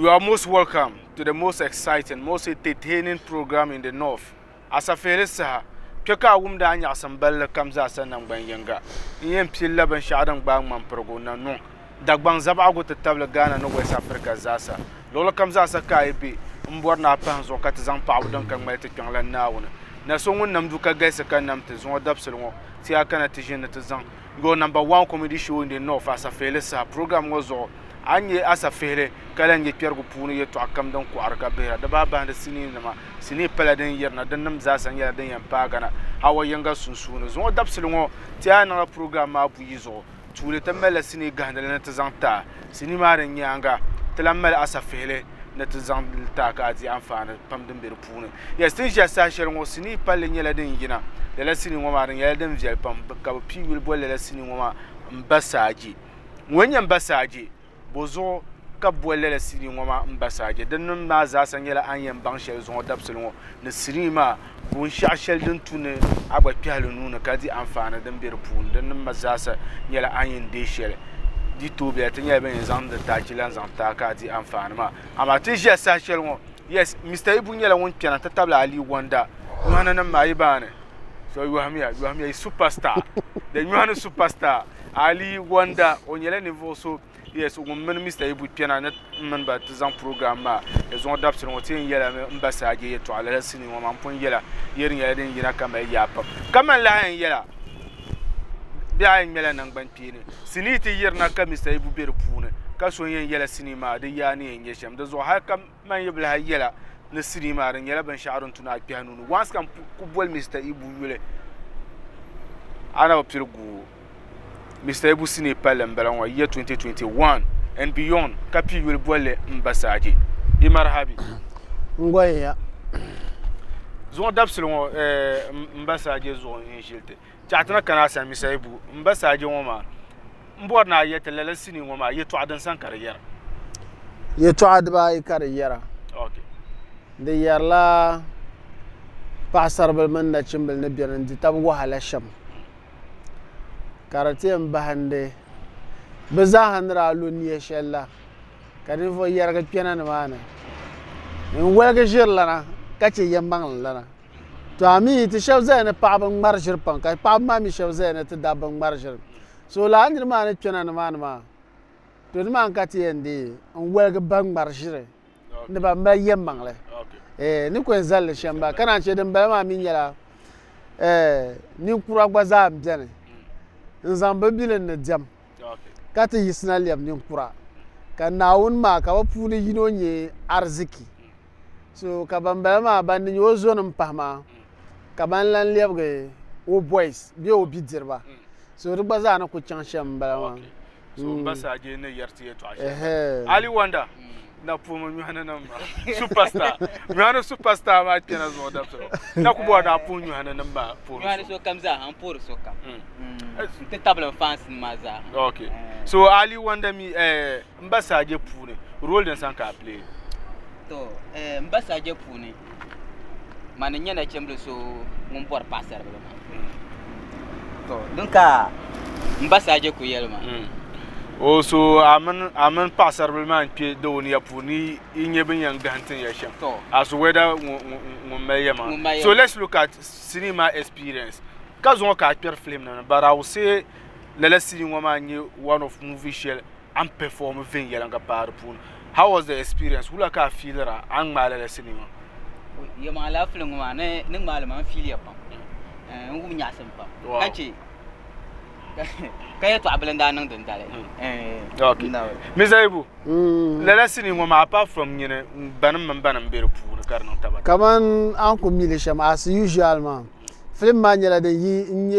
You are most welcome to the most exciting, most entertaining program in the north. Asafeeli saha, kpe ka a wumdi a nyaɣisim balli kam zaasa naŋgban yiŋga. N yɛn pilila binshɛɣu din gbaai ŋmanpirigu na niŋ Dagbaŋ zabaɣigu ti tabili Ghana ni West Africa zaasa. Luɣili kam zaasa ka a yi be, m bɔri ni a pahi n zuɣu ka ti zaŋ paɣibu din ka ŋmali ti kpiɔŋlan Naawuni. Na so ŋun nam du ka galisi ka nam ti zuŋɔ dabisili ŋɔ, ti a kana ti ʒini ni ti zaŋ your number one comedy show in the north, Asafeeli saha program ŋɔ zuɣu. A ni nya asafihili ka lahi nya kpɛrigu puuni yɛtɔɣa kam din kɔɣiri ka bihira di bahi bahindi sinii nima. Sinii pala din yirina, dinnim zaasa nyɛla din yɛn paai Ghana awa yiŋga sunsuuni. Zuŋɔ dabisili ŋɔ, ti a niŋla program maa buyi zuɣu. Tuuli ti malila sinii gahindili ni ti zaŋ ti a. Sinii maa din nyaaŋa, ti lahi mali asafihili ni ti zaŋ li ti a ka a di anfaani pam din be di puuni. Yes, ti ni ʒiya saha shɛli ŋɔ, sinii palli nyɛla din yina. Lala sinii ŋɔ maa di nyɛla din viɛli pam ka bɛ pii yuli boli lala sinii ŋɔ maa M-ba Saaji. Ŋun nyɛ M-ba Saaji, bɔzuɣu ka bɛ boli lala sinii ŋɔ maa M-ba Saaji? Di nim maa zaasa nyɛla a ni yɛn baŋ shɛli zuŋɔ dabisili ŋɔ ni sinii maa binshɛɣu shɛli din tu ni a gba kpɛhi li nuu ni ka di anfaani din be di puuni. Di nim maa zaasa nyɛla a ni yɛn deei shɛli. Di tooi bela ti nyɛla bɛn yɛn zaŋdi taachi lan zaŋ ti a ka a di anfaani maa. Amaa ti ni ʒiya saha shɛli ŋɔ, yes, Mister Ibu nyɛla ŋun kpɛna nti tabili Ali Wanda nyɔhini nim maa yi baani. So yɔhimiya, yɔhimiya yi superstar, the nyɔhini superstar Ali Wanda, o nyɛla ninvuɣ so Yes, ŋun mini Mister Ibu kpɛna ni m mini ba ti zaŋ program maa di zuŋɔ dabisili ŋɔ ti yɛn yɛla mi m ba Saaje yɛltɔɣa lala sinii ŋɔ maa m pun yɛla ya di nyɛla din yina ka mali yaa pam ka man lahi yɛn yɛla bee a yɛn ŋmɛla nangban kpeeni sinii ti yirina ka Mister Ibu be di puuni ka so yɛn yɛla sinii maa di yaa ni yɛn nyɛ shɛm di zuɣu hali ka man yi bi lahi yɛla ni sinii maa di nyɛla binshɛɣu din tu ni a kpɛhi nuu ni once ka n ku boli Mister Ibu yuli a na bi pili guui. Mister Ibu sinii palli m-bala ŋɔ year 2021 and beyond ka pii yuli bolli M ba Saaje. Yi marhabi. N goyi ya. Zuŋɔ dabisili ŋɔ M ba Saaje zuɣu n-ʒili ti. Tɛɣu ti na kana a sani Mister Ibu, M ba Saaje ŋɔ maa m bɔri ni a yɛli ti lala sinii ŋɔ maa yɛtɔɣa din sani ka di yɛra. Yɛtɔɣa dibaayi ka di yɛra. Okay. Di yɛrila paɣasaribili mini nachimbili ni beni n-di tab wahala shɛm. Ka di ti yɛn bahindi bɛ zaaha ni daa lo nia shɛli la, ka ninvuɣ yɛrigi kpɛna nimaani n-woligi ʒirilana ka chɛ yɛlimaŋlilana. To a mi ti shɛba zaya ni paɣiba ŋ-ŋmari ʒiri pam, ka paɣiba maa mi shɛba zaya ni ti dabba ŋ-ŋmari ʒiri. So lala niriba maa ni kpɛna nimaani maa, to nimaani ka ti yɛn deei n-woligi ban ŋmari ʒiri. ni ban mali yɛlimaŋli ni ku yɛn zali li shɛm bala ka naan chɛ din bala maa mi nyɛla ninkura gba zaa n biɛni n zaŋ bi bilim ni diɛm ka ti yiɣisina lɛbi ninkura ka Naawuni maa ka bi puuni yino nyɛ ariziki so ka ban bala maa ban ni nyɛ o zonim pahi maa ka ban lan lɛbigi o boys bee o bidiriba so di gba zaa ni ku chaŋ shɛm n bala maa. So n ba saaje ni yɛri ti yɛltɔɣa shɛli Ali Wanda na puhimi nyɔhini nim maa superstar nyɔhini superstar maa kpɛna zuɣu dabisili na ku bɔri ni a puhi nyɔhini nim maa puhiri Nyɔhini so. sokam zaa n puhiri sokam n ti tabili n fans nim maa zaa. Okay. So Ali Wanda mi eh, n ba saaje puuni role din sani ka a play. To eh, n ba saaje puuni mani n nyɛ nachimbili so ŋun bɔri paɣasaribili maa. To din ka n ba Saaje ku yɛli ma. O so a mini a mini paɣasaribili maa n-kpe dawoniya puuni yi nyɛ bin yɛn gahim tin ya shɛm. To. As to whether ŋun mali ya maa. Ŋun mali ya So maa. let's look at sinii maa experience. Ka zuŋɔ ka a kpɛri film ni but I will say lala sinii ŋɔ maa n-nyɛ one of movie shɛli a ni perform viɛnyɛliŋga paai di puuni. How was the experience? Wula ka a feelira a ni ŋmaai lala sinii maa? Yɛlimaŋli lala film ŋɔ maa ni ŋmaai li maa n feeliya pam. N wum nyaɣisim pam ka chɛ ka yɛltɔɣa bila n-daa niŋ dindali. Mr. Ibu, lala sinii ŋɔ maa apart from nyini banim mini banim be di puuni ka di niŋ tabata? Kaman a ni ku mi li shɛm as usual maa, film maa nyɛla din yi n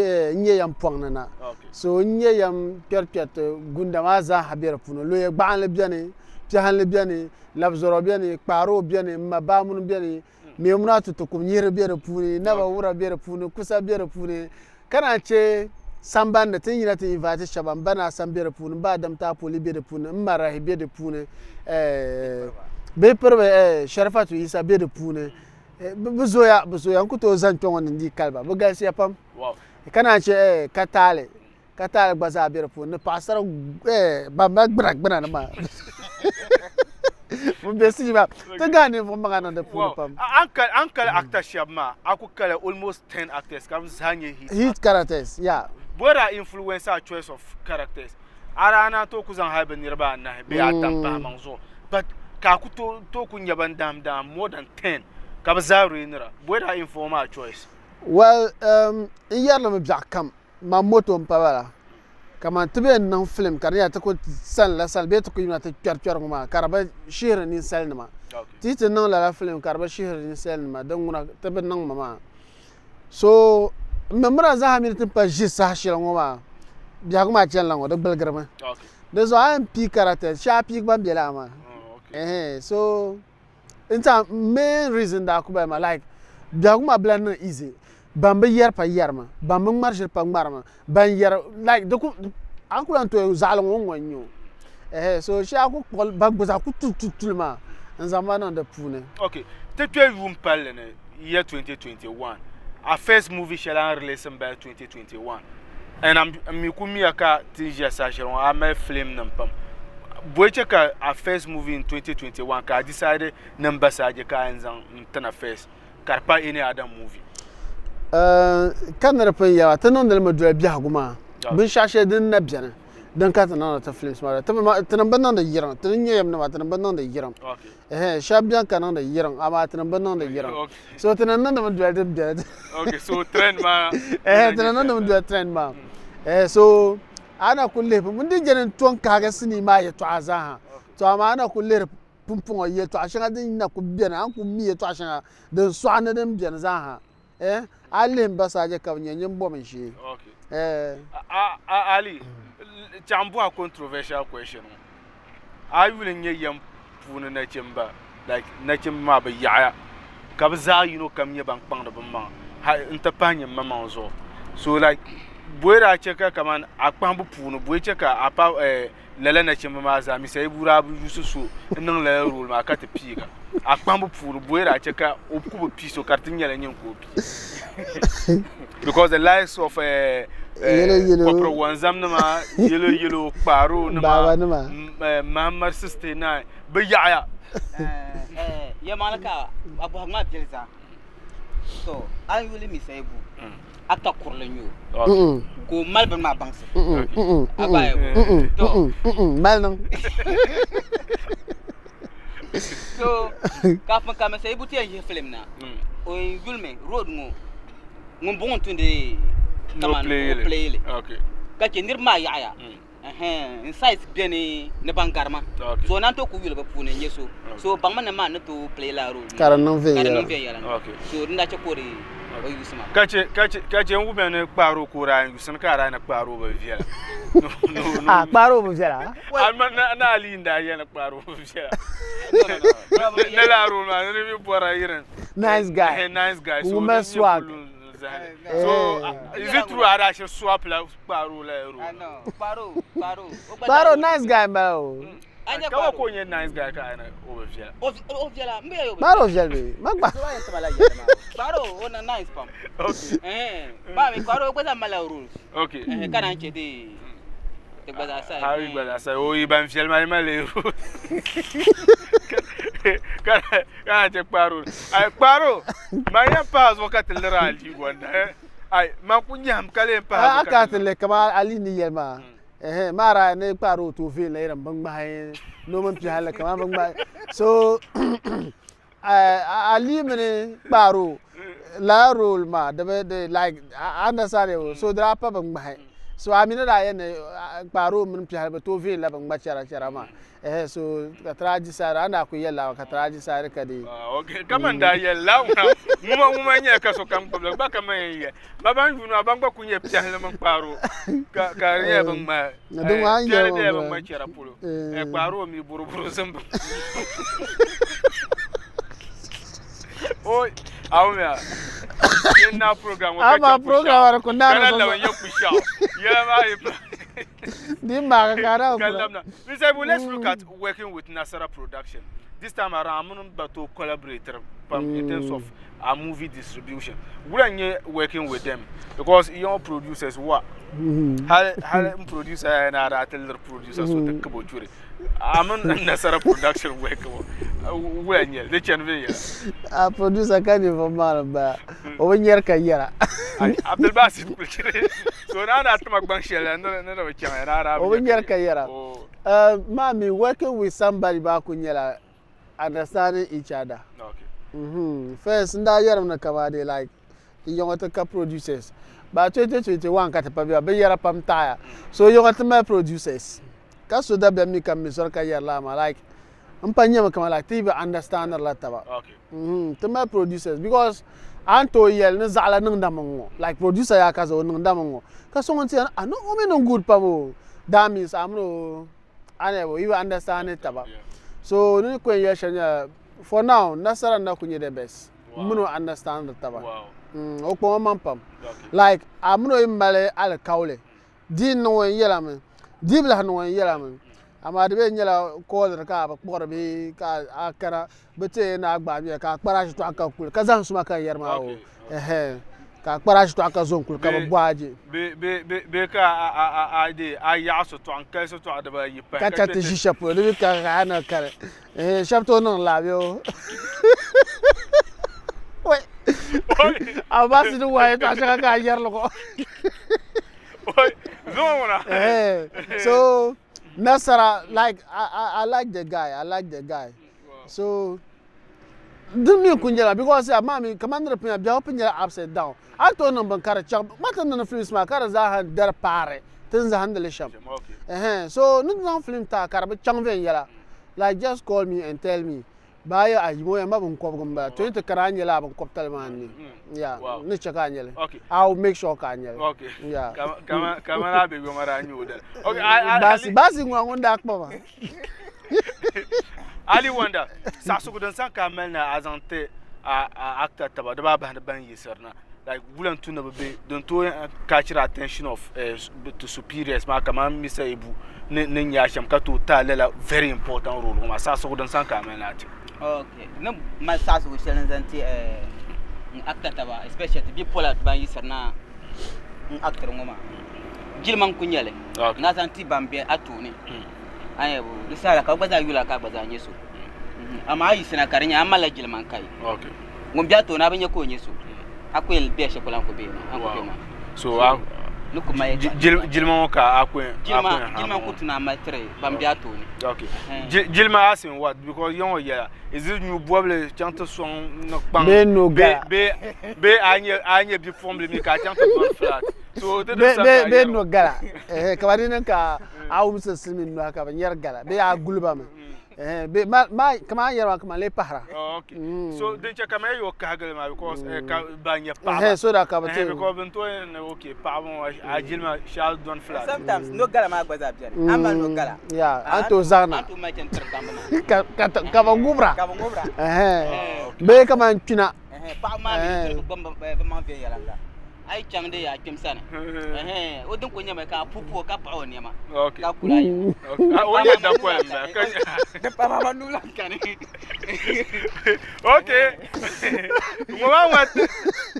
nyɛ yɛm pɔŋ ni na. So n nyɛ yɛm kpɛrikpɛriti gunda maa zaaha be di puuni. Loya gbaɣinli beni, piɛhinli beni, labizɔro beni, kpaaroo beni, m ma baamuni beni, Maimuna tutukum nyihiri be di puuni, naba wura be di puuni, kusa be di puuni, ka naan che sambani ni ti ni yina ti invite shɛba, m ba Naa Sam be di puuni, m ba Adam Taapoli be di puuni, m ma Rahi be di puuni, bihi piriba Sharifatu Isa be di puuni. Bɛ zooya, bɛ zooya, n ku tooi zani kpe ŋɔ ni n dii kali ba, bɛ galisiya pam. Ka naan che ka taali ka taali gba zaa be di puuni ni paɣasara ban mali gbuna gbuna ni maa. Ŋun be siji maa ti gahi ninvuɣu maŋa niŋ di puuni pam. An kali an kali actor shɛba maa a ku kali almost 10 actors ka bɛ zaa nyɛ hit. Hit characters, yeah. Bɔ daa influence a choice of characters? A daa naan tooi ku zaŋ hali bɛ niriba anahi bee ata m-pahi maŋ zuɣu but ka a ku tooi ku nya ban dahim dahim more than 10 ka bɛ zaa reenira. Bɔ daa inform a choice? Well, um, n yɛri li mi biɛɣu kam. Man moto n pa bala kaman ti bee n niŋ film ka di nyɛla ti ku sanila sani bee ti ku yimina ti kpɛri kpɛri ŋɔ maa ka di bi shihiri ninsalinima ti yi ti niŋ lala film ka di bi shihiri ninsalinima din ŋuna ti bi niŋ mi maa so n mi mira zaa mini ti ni pa ʒi saha shɛli ŋɔ maa biɛhigu maa chanila ŋɔ di gbuligirimi di zuɣu a yɛn pii characters shee a pii ban be laa maa so N tiɛha main reason daa ku bala maa like biɛhigu maa bi lahi niŋ easy ban bi yɛri pa yɛrimi ban bi ŋmari ʒiri pa ŋmarimi ban yɛri like di ku a ni ku lahi tooi zaɣili ŋɔ ŋɔ n-nyɛ o ɛhɛ so shee a ku kpuɣi ban gba zaa ku tuli tuli tuli maa n zaŋ ba niŋ di puuni. Ok ti kpe yuun palli ni year 2021 a first movie shɛli a ni release m bala 2021 And I'm, n mi ku miya ka ti ni ʒiya saha shɛli ŋɔ a mali film nim pam. Bɔyi chɛ ka a first movie in 2021 ka a decide ni n ba saaje ka a yɛn zaŋ n tina first ka di pa any other movie? Uh, ka ni di pun yɛla ti niŋdi li mi doli biɛhigu maa binshɛɣu shɛli din na beni din ka ti niŋdi ti films maa tinim bi niŋdi yiriŋ ti ni nyɛ yɛm nima tinim bi niŋdi yiriŋ Ɛhɛn, shɛba beni ka niŋdi yiriŋ, amaa tinim bi niŋdi yiriŋ. So tinim niŋdimi doli din beni. Okay, so trend maa. Ɛhɛn, tinim niŋdimi doli trend maa. Ɛhɛn, so a na kuli lihi n di je ni n to n-kahigi sinii maa yɛtɔɣa zaaha. To amaa a na kuli lihiri pumpɔŋɔ yɛtɔɣa shɛŋa din na kuli beni, a ni kuli mi yɛtɔɣa shɛŋa din sɔɣi ni din beni zaaha. Eh, a lihi m ba Saje ka bɛ nyɛ nyin bom n shee. Okay. Eh. A, a, Ali, chaŋ bɔha controversial question ŋɔ. A yuli n-nyɛ yɛm puuni nachimba, like nachimba maa bɛ yaɣiya ka bɛ zaa yino kam nyɛ ban kpaŋdi bɛ maŋa ha n-ti pahi nyin maŋmaŋ zuɣu. So like bɔyi daa che ka kaman a kpahimbu puuni bɔyi che ka a pa eh, lala nachimba maa zaa Mr. Ibu daa bi yuusi so n-niŋ lala role maa ka ti piiga. A kpahimbu puuni bɔyi daa che ka o ku bi pii so ka di ti nyɛla nyin ka o pii. Because the likes of Corporal Wanzam nima, Yelo Yelo, Kpaaro nima, Mahamad 69 bɛ yaɣiya. Yɛlimaŋli ka a bɔhigu maa viɛli zaa. To a yi yuli Mr. Ibu actor kurili n-nyɛ o ka o mali bini maa baŋsim. A gba ayi to mali niŋ. So kafin ka Mr. Ibu ti yɛn yihi film na o yɛn yulimi road ŋɔ ŋun bɔŋɔ n-tumdi kaman o play li ka che niriba maa yaɣiya. N size beni ni ban garima so naan tooi ku yuli bi puuni n-nyɛ so so baŋmi ni maa ni tooi play lala role ka di niŋ viɛnyɛla so din daa che ka o di o yuusi maa ka che n wumiya ni kpaari o ka o daa yuusi ni ka a daa ni kpaari o bi viɛla a kpaari o bi viɛla na Ali n daa yɛli ni kpaari o bi viɛla ni lala role maa ni di bi bɔra yirin nice guy nice guy so woman swag so is it true a daa shiri swap la Kparo la yaro. I know. Kparo, kparo. Kparo nice guy ma o. Kama ko nyɛ nice guy ka ana o bi viɛla. O viɛla, n bɛ yo. Kparo viɛli be. Ma gba. Kparo o na nice pam. Okay. Eh, ba mi kparo o gba zaa mala rules. Okay. Eh, ka naan che di ti gba zaa sa. Ha gba zaa sa. O yi ban viɛli maa yi mali rules. Ka ka che kparo. Ai kparo. Ma yɛn pahi zuɣu ka ti liri Ali gonda. Eh. Ai, man ku nyahim ka lee pahi A ka ti lihi kaman Ali ni yɛli maa, ɛhɛn, maa daa ni kpaari o tooi veeni la yirim binŋmahi ni o mini piɛhili kaman binŋmahi. So Ali mini kpaari o lala role maa di bi di like a understand o so di daa pa binŋmahi. So a mi ni daa yɛli ni kpaari o mini piɛhili bi tooi veeni la binŋma chɛra chɛra maa. Eh, so ka ti daa decide a ni daa kuli yɛli la ka ti daa decide ka di Ah, okay kaman daa yɛli la ŋuna ŋuma ŋuma nyɛ ka sokam gbubili gba kaman yɛn yɛ ba ban yuuni maa ban gba kuli nyɛ piɛhili mini kpaaro ka ka di nyɛla bin ŋmahi Na din ŋmaa n piɛhili yɛli bela bin ŋɔ ŋmahi chɛra polo eh, kpaaro mi boroboro zimbu o awumiya yin na program ŋɔ ka Ama chaŋ program kushaɣu ŋɔ ku naani ka na zuɣu. labi nyɛ kushaɣu yɛla maa yi pa Di maagi ka a daa Ka kura. lamna. Mr. Ibu, let's look at working with Nasara Production. This time around, a mini ba tooi collaborate pam in terms of a movie distribution. Wula n-nyɛ working with them because your producers wa hali hali n producer ya na daa ti liri producer so ti kibo churi. A mini Nasara production work ŋɔ wula n-nyɛ li? Di chani viɛnyɛla. A producer ka ninvuɣ maŋli m-bala. O bi nyari ka yɛra. Abdulbasit kuli chiri. So naa daa tima gbaŋ shɛli la ni di bi chaŋ ya naa daa O bi nyari ka yɛra. Maa mi working with somebody maa kuli nyɛla understanding each other. Okay. First n daa yɛrimi ni kamani like ti yiŋɔ ti ka producers but 2021 ka ti pa bɛ binyɛra pam taɣaya so yiŋɔ ti mali producers ka so dabiɛm mi ka mi zɔri ka yɛri laa maa like n pa nyɛmi kamani like ti yi bi understandiri la taba. Okay. Ti mali producers because a ni tooi yɛli ni zaɣila niŋdami n-ŋɔ like producer yaa ka za o niŋdami n-ŋɔ ka so ŋun ti yɛli ah no o mi niŋ good pam o that means a mini o a ni yi bi understand taba so ni ku yɛn yɛli shɛli nyɛla for now nasara n na ku nyɛ the best n mini o understand taba o kpaŋ o maŋ pam like a mini o yi mali alikauli Di niŋ o n yɛlimi, di bi lahi niŋ o n yɛlimi, amaa di bee nyɛla kooliri ka a bi kpuɣiri bee ka a kana bɛ ti yɛn ni a gbaai bia ka a kpari a shitɔɣu ka kuli ka zahim suma ka n yɛri maa o ɛhɛn ka a kpari a shitɔɣu ka zo n-kuli ka bɛ bɔhi a je. Bee ka a dee a yaɣi shitɔɣu n-kali shitɔɣu dibaayi pahi ka chaŋ ti ʒi shɛli polo di mi ka a na kali ɛhɛn shɛba tooi niŋ laa bee o Abaasi ni wahi yɛtɔɣa shɛŋa ka a yɛri li ŋɔ. So Nasara like I, I, I like the guy I like the guy so din mi ku nyɛla because amaa mi kamani di pun biɛhigu pun nyɛla ups and down a ni tooi niŋ bin ka di chaŋ ma ti niŋdi films maa ka di zaaha dari paari ti ni zahandi li shɛm so ni zaŋ film ti a ka di bi chaŋ viɛnyɛla like just call me and tell me Baa ya ayi ŋɔ ya ma binkɔbigu m-bala to yi ti kari a nyɛla a binkɔbitali maa ni ya ni chɛ ka a nyɛli I will make sure ka a nyɛli ya Kamani a be yoma daa nyɛ o dali Baasi baasi ŋɔ ŋun daa kpa ma Ali Wonder saɣisigu din sani ka a mali na a zaŋ ti a actor taba di baa bahindi ban yiɣisiri na like wula n-tu ni bɛ be din tooi catch the attention of the superiors maa kamani Mr. Ibu ni ni nya shɛm ka tooi ti a lala very important role ŋɔ maa saɣisigu din sani ka a mali ni a ti. Okay, ni mali saɣisigu shɛli n-zaŋ ti n actor taba especially ti bipola ban yiɣisiri na n actor ŋɔ maa jilima n-ku nyɛ li ni a zaŋ ti ban be a tooni a ni di saha ka bɛ gba zaa yuli a ka a gba zaa nyɛ so amaa a yiɣisina ka di nyɛ a malila jilima n-kayi. Ŋun be a tooni a bi nya ka o nyɛ so, a ku yɛn be shɛli polo a ni ku be maa, a ni ku be maa. So a ni ku mali yɛltɔɣa jilima ŋɔ ka a ku yɛn jilima jilima n-ku tu ni a mali tiri ban be a tooni. Okay. Jilima as in what? Because ya ŋɔ yɛla is it nyu bɔbili chaŋ ti sɔŋ ni kpaŋ bee no gala bee bee a nyɛ a nyɛ bipuɣimbila mi ka a chaŋ ti dɔni flat. So di din bee bee no gala ka ba di niŋ ka a wumsi silimiin nohi ka bɛ nyɛri gala bee a guli ba mi. Eh, be ma ma kama an yɛrima kama lee pahira. Oh, okay. So din chɛ kama yɛ o kahigili maa because eh, ka ba nyɛ paɣaba. Eh, so that ka bi ti. Eh, because bin tooi ni okay paɣaba ŋɔ a jilima shɛli dɔni flat. Sometimes no gala maa gba zaa bɛni. An mali no gala. Yeah, an tooi zaŋ na. An tooi mali chani tiri kpamba maa. Ka ka ka bi ŋubira. Ka bi ŋubira. Eh. Bee kaman kpina. Eh, paɣaba maa mi tiri bi maŋ viɛnyɛliŋga. A yi chaŋ di a kpem sani o din kuli nyɛmi ka a pupu o ka paɣi o nɛma ka kuli a yiŋa. O nyɛ dakoli m-bala ka Di pa maa nuu lan kani. Okay. Ŋɔ maa ŋɔ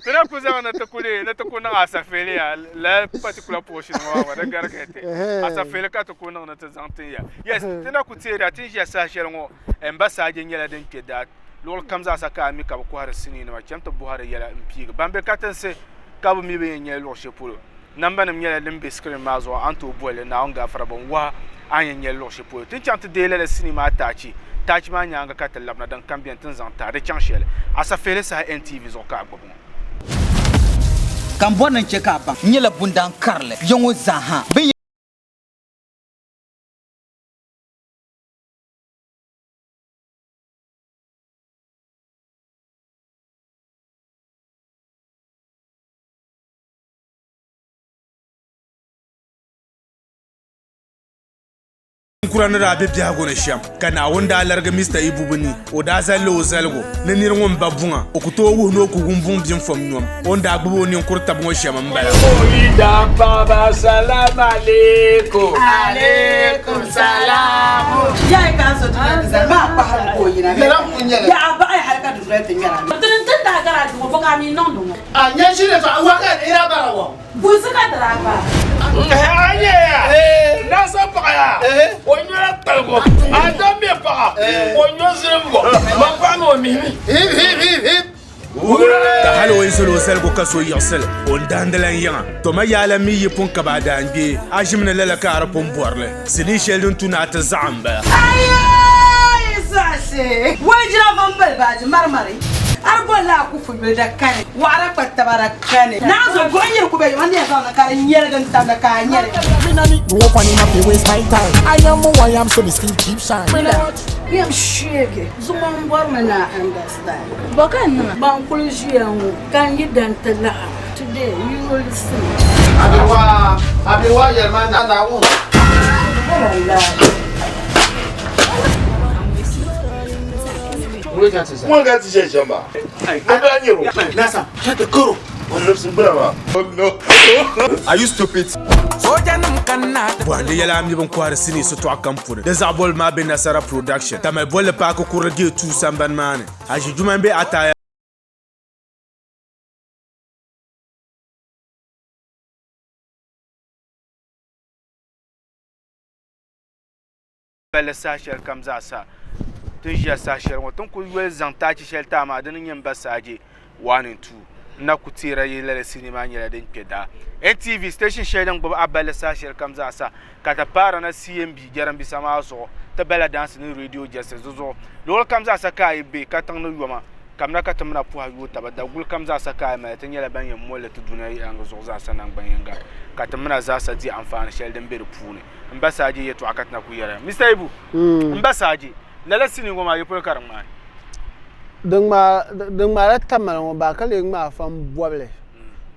ti na ku zaŋ ni ti kuli ni ti ku niŋ asafeeliya lala particular portion ŋɔ maa ŋɔ di garigi ti. Asafeeli ka ti ku niŋ ni ti zaŋ tin ya. Yes, ti na ku teeriya ti ni ʒiya saha shɛli ŋɔ m ba Saaje nyɛla din kpe daa Luɣili kam zaasa ka a mi ka bɛ kɔhiri sinii nima, cham ti bɔhi di yɛla m-piigi. Ban be katinsi ka bɛ mi bɛ yɛn nyɛli luɣ shɛli polo. Nambanima nyɛla din be screen maa zuɣu, a ni tooi boli li Naawuni gaafara bɔn wahi a ni yɛn nyɛli luɣ shɛli polo. Ti ni chaŋ ti deei lala sinii maa taachi. Taachi maa nyaaŋa ka ti labina din kam beni ti ni zaŋ tahi di chaŋ shɛli. Asafihili saha NTV zuɣu ka a gbubi ŋɔ. Ka m bɔri ni n chɛ ka a baŋ n nyɛla bundaan karili ya ŋɔ zaa ha. Bɛ. Ninkura ni daa be biɛhigu ni shɛm ka Naawuni daa larigi Mister Ibu bi ni, o daa zalila o zaligu ni nir ŋun ba buŋa, o ku tooi wuhi ni o ku wum buŋ bimfom nyom o ni daa gbibi o ninkur tab ŋɔ shɛm m-bala. A nyɛ ya nasa paɣa ya o nyɔla kpaligu a da mi paɣa o nyɔ zilimbo man paɣa mi o mihimi. Ka hal o yi zal o zaligu ka so yiɣisili, o ni dahindi lan yiŋa. Tɔ ma yaala mi yi pun ka ba a daangbee, a ʒimi ni lala ka a di pun bɔri li. Sinii shɛli din tu ni a ti zaɣim m-bala. Ayai zaɣisi! Walijina vambali baaji marimari, a di bolila a kufu yuli da kani, waɣira kpa taba da kani. Naanzu buɣi nyiri ku be yuma ni yɛn zaŋ li ka di nyɛligi n-tabili ka a nyɛli. Me nah need no funny ma fi waste my time. I am who I am, so me still keep shine. Yɛm sheegi zuŋɔ m bɔrimi ni a understand. Bɔ ka n niŋ? Ban kuli ʒiya ŋɔ ka n yi dan ti laɣim today you will see. Abewa, Abewa yɛlima Naawuni. Ŋɔ ka ti shɛ shɛm maa. Ŋɔ bala nyɛro. Nasa, shɛti karo. Are you stupid? Bɔhindi yɛla a mi bin kɔhiri sinii sitɔɣu kam puuni. Di zaɣ bolibu maa be Nasara Production, Tamale bolli paaki kurili gate 2 sambani maa ni. A ʒi juma m-be Ataya. Palli saha shɛli kam zaa sa ti ni ʒiya saha shɛli ŋɔ ti ni kuli yoli zaŋ taachi shɛli ti a maa dini n nyɛ n ba saaje 1 and 2 n na ku teera yi lala sinii maa nyɛla din kpɛ daa NTV station shɛli din gbubi a balli saha shɛli kam zaa sa ka ti paara na CMB jiranbiisa maa zuɣu ti bala daansi ni radio jɛsi di zuɣu luɣuli kam zaa sa ka a yi bɛ ka tiŋ ni yoma kamina ka ti mina puha yooi taba daguli kam zaa sa ka a yi mali ti nyɛla ban yɛn molli ti dunia yaangi zuɣu zaa sa nangban yinga ka ti mina zaa sa di anfaani shɛli din bɛ di puuni N ba Saaje yɛtɔɣa ka ti na kuli yɛra. Mister Ibu, n ba Saaje, lala sinii ŋɔ maa yi polo ka di ŋmaai? Di ŋmaala tamali ŋɔ baa ka lee ŋmaai fam bɔbili.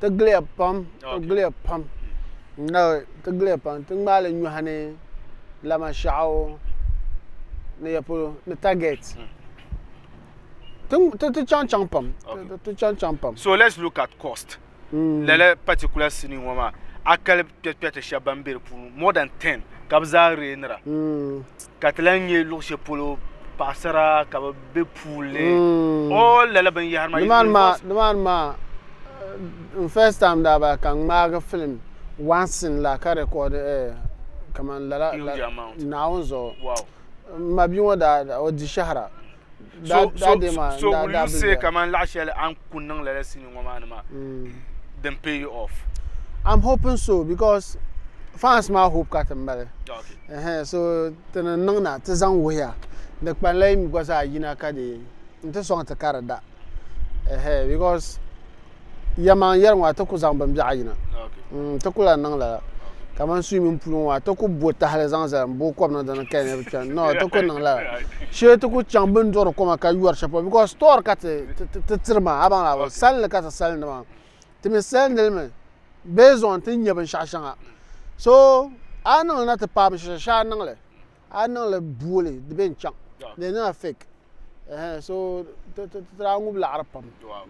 Ti giliya pam, ti giliya pam. Ti giliya pam. Ti ŋmaali nyɔhi ni, Lamashɛɣu ni ya polo ni target. Ti chaŋ chaŋ pam, ti chaŋ chaŋ pam. So let's look at cost. Lala particular sinii ŋɔ maa a kali kpɛrikpɛriti shɛba ban be di puuni more than 10 ka bɛ zaa reenira ka ti lahi nya luɣ shɛli polo paɣasara ka bɛ be pool ni all lala binyɛhiri maa Nimaani maa nimaani maa n first time daa bala ka n ŋmaagi film one scene la ka record kaman lala Naawuni zuɣu m ma bia ŋɔ daa o di shɛhira So, so, so will you say kaman laɣ shɛli a ni ku niŋ lala sinii ŋɔ maa ni maa din pay you off? I'm hoping so because fans maa hope ka ti mali. Okay. So ti ni niŋ na ti zaŋ wuhiya di kpanila yi mi gba zaa yina ka di n ti sɔŋ ti ka di da. Because Yɛlimaŋ yɛri ŋɔ a ti ku zaŋ binbiɛɣu yina. Ti ku lahi niŋ lala. Kamani swimming pool ŋɔ a ti ku bo tahali zaŋ zali m-booi kom niŋ di ni ka yi ni bi kpɛri. No, ti ku niŋ lala. Shee ti ku chaŋ bɛ ni duɣiri koma ka yɔri shɛli polo because store ka ti tiri maa a baŋ la bɔ salinli ka ti salindi maa. Ti mi salindi li mi based on ti ni nya binshɛɣu shɛŋa. So a yi niŋ li na ti paai binshɛɣu shɛli shee a niŋ li. A niŋ li booli di bɛ n chaŋ di niŋla fake so ti daa ŋubi laɣiri pam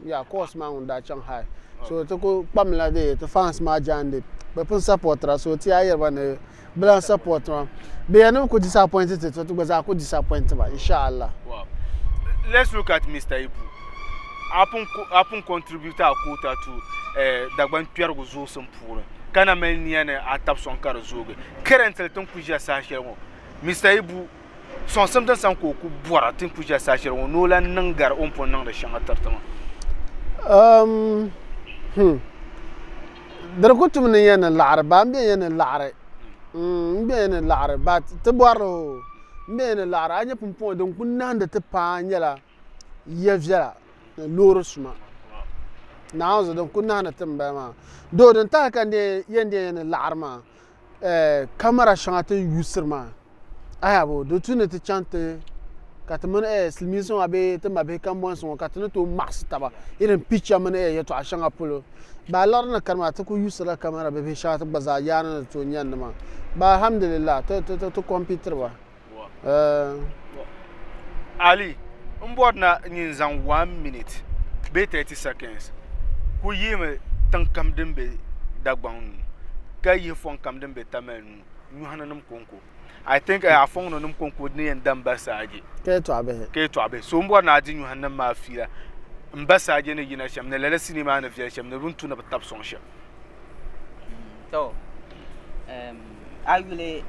ya course maa ŋun daa chaŋ high so ti ku kpamla di ti fans maa jaande bi pun supportira so ti yaa yɛriba ni bi lahi support ma bi yɛn ni bi ku disappoint ti to ti gba zaa ku disappoint ba inshallah. Let's look at Mr. Ibu. A pun contribute a quota to Dagban kpɛrigu zoosim puuni ka na mali nia ni a tabi sɔŋ ka di zoogi. Currently ti ni kuli ʒiya saha shɛli ŋɔ Mister Ibu sɔŋsim din sani ka o kuli bɔra ti ni kuli ʒiya saha shɛli ŋɔ ni o lahi niŋ gari o ni pun niŋdi shɛŋa tiri ti maa. Di di ku tum ni n yɛn ni laɣiri ba n be yɛn ni laɣiri n be yɛn ni laɣiri but ti bɔrili o n be yɛn ni laɣiri a nya pumpɔŋɔ din kuli nahindi ti paai nyɛla ya viɛla ni loori suma Naawuni zuɣu din kuli nahindi ti m-bala maa doo din tahi ka n yɛn deei ni laɣiri maa kamara shɛŋa ti ni yuusiri maa ayabo di tu ni ti chaŋ ti ka ti mini silimiinsi maa bee ti mabihi kambɔnsi ŋɔ ka ti ni tooi maɣisi taba irin picha mini yɛltɔɣa shɛŋa polo ba liɣiri ni kani maa ti kuli yuusirila kamara bibihi shɛŋa ti gba zaa yaani ni tooi nyani maa ba alhamdulillah ti compitiri ba. Eh. Ali, n bɔri na nyin zaŋ 1 minute bee 30 seconds ku yihimi tiŋ kam din be Dagbaŋ nuu ka yihi fɔŋ kam din be Tamale nuu nyɔhini nim konko. I think a fɔŋ nim konko ni yɛn dam ba saaji. Ka yɛtɔɣa bihi. Ka yɛtɔɣa bihi. So n bɔri ni a di nyɔhini nim maa fiila m ba saaji ni yina shɛm ni lala sinii maa ni viɛli shɛm ni bɛ ni tu ni bɛ tabi sɔŋ shɛm. To a yuli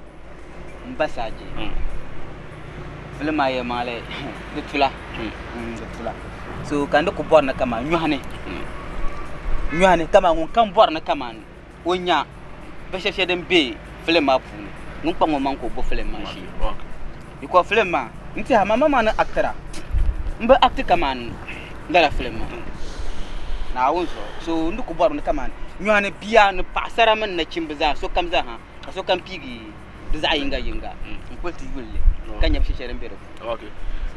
m ba Saaji filim maa yɛlimaŋli di tula di tula so ka n di ku bɔri ni kaman nyɔhi ni nyɔhi ni kaman ŋun kam bɔri ni kaman o nya binshɛli shɛli din be filim maa puuni ŋun kpaŋ o maŋ ka o bo filim maa shee because filim maa n tiɛha man maŋmaŋ ni actor a n bi act kaman lala filim maa Naawuni zuɣu so n di ku bɔrimi ni kaman nyɔhi ni bia ni paɣasara mini nachimba zaa sokam zaa ha ka sokam piigi di zaɣ yinga yinga n kuli ti yuli li ka nya binshɛli shɛli din be di puuni.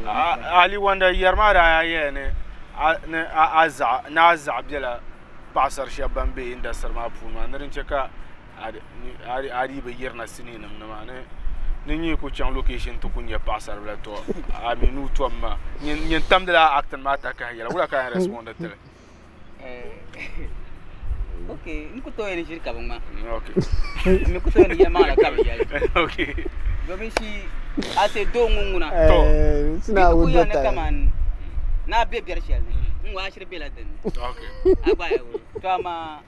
Ali Wanda yɛri maa daa yɛya ni a zaɣa bela paɣasari shɛba ban be indasitiri maa puuni maa ni din che ka a dii bi yirina sinii nim ni maa ni n yi ku chaŋ location ti ku nyɛ paɣasaribila to a mi nuu tom maa nyin tamdila acting maa takahi yɛla wula ka a yɛn respond tili ok n ku tooi yɛli ʒiri ka bi ŋma n mi ku tooi yɛli yɛlimaŋli ka bi yɛli domin shi a se doo ŋun ŋuna to bi ti ku yɛli ni kaman ni a be biɛri shɛli ni n ŋɔ a shiri bela dinni a gba to amaa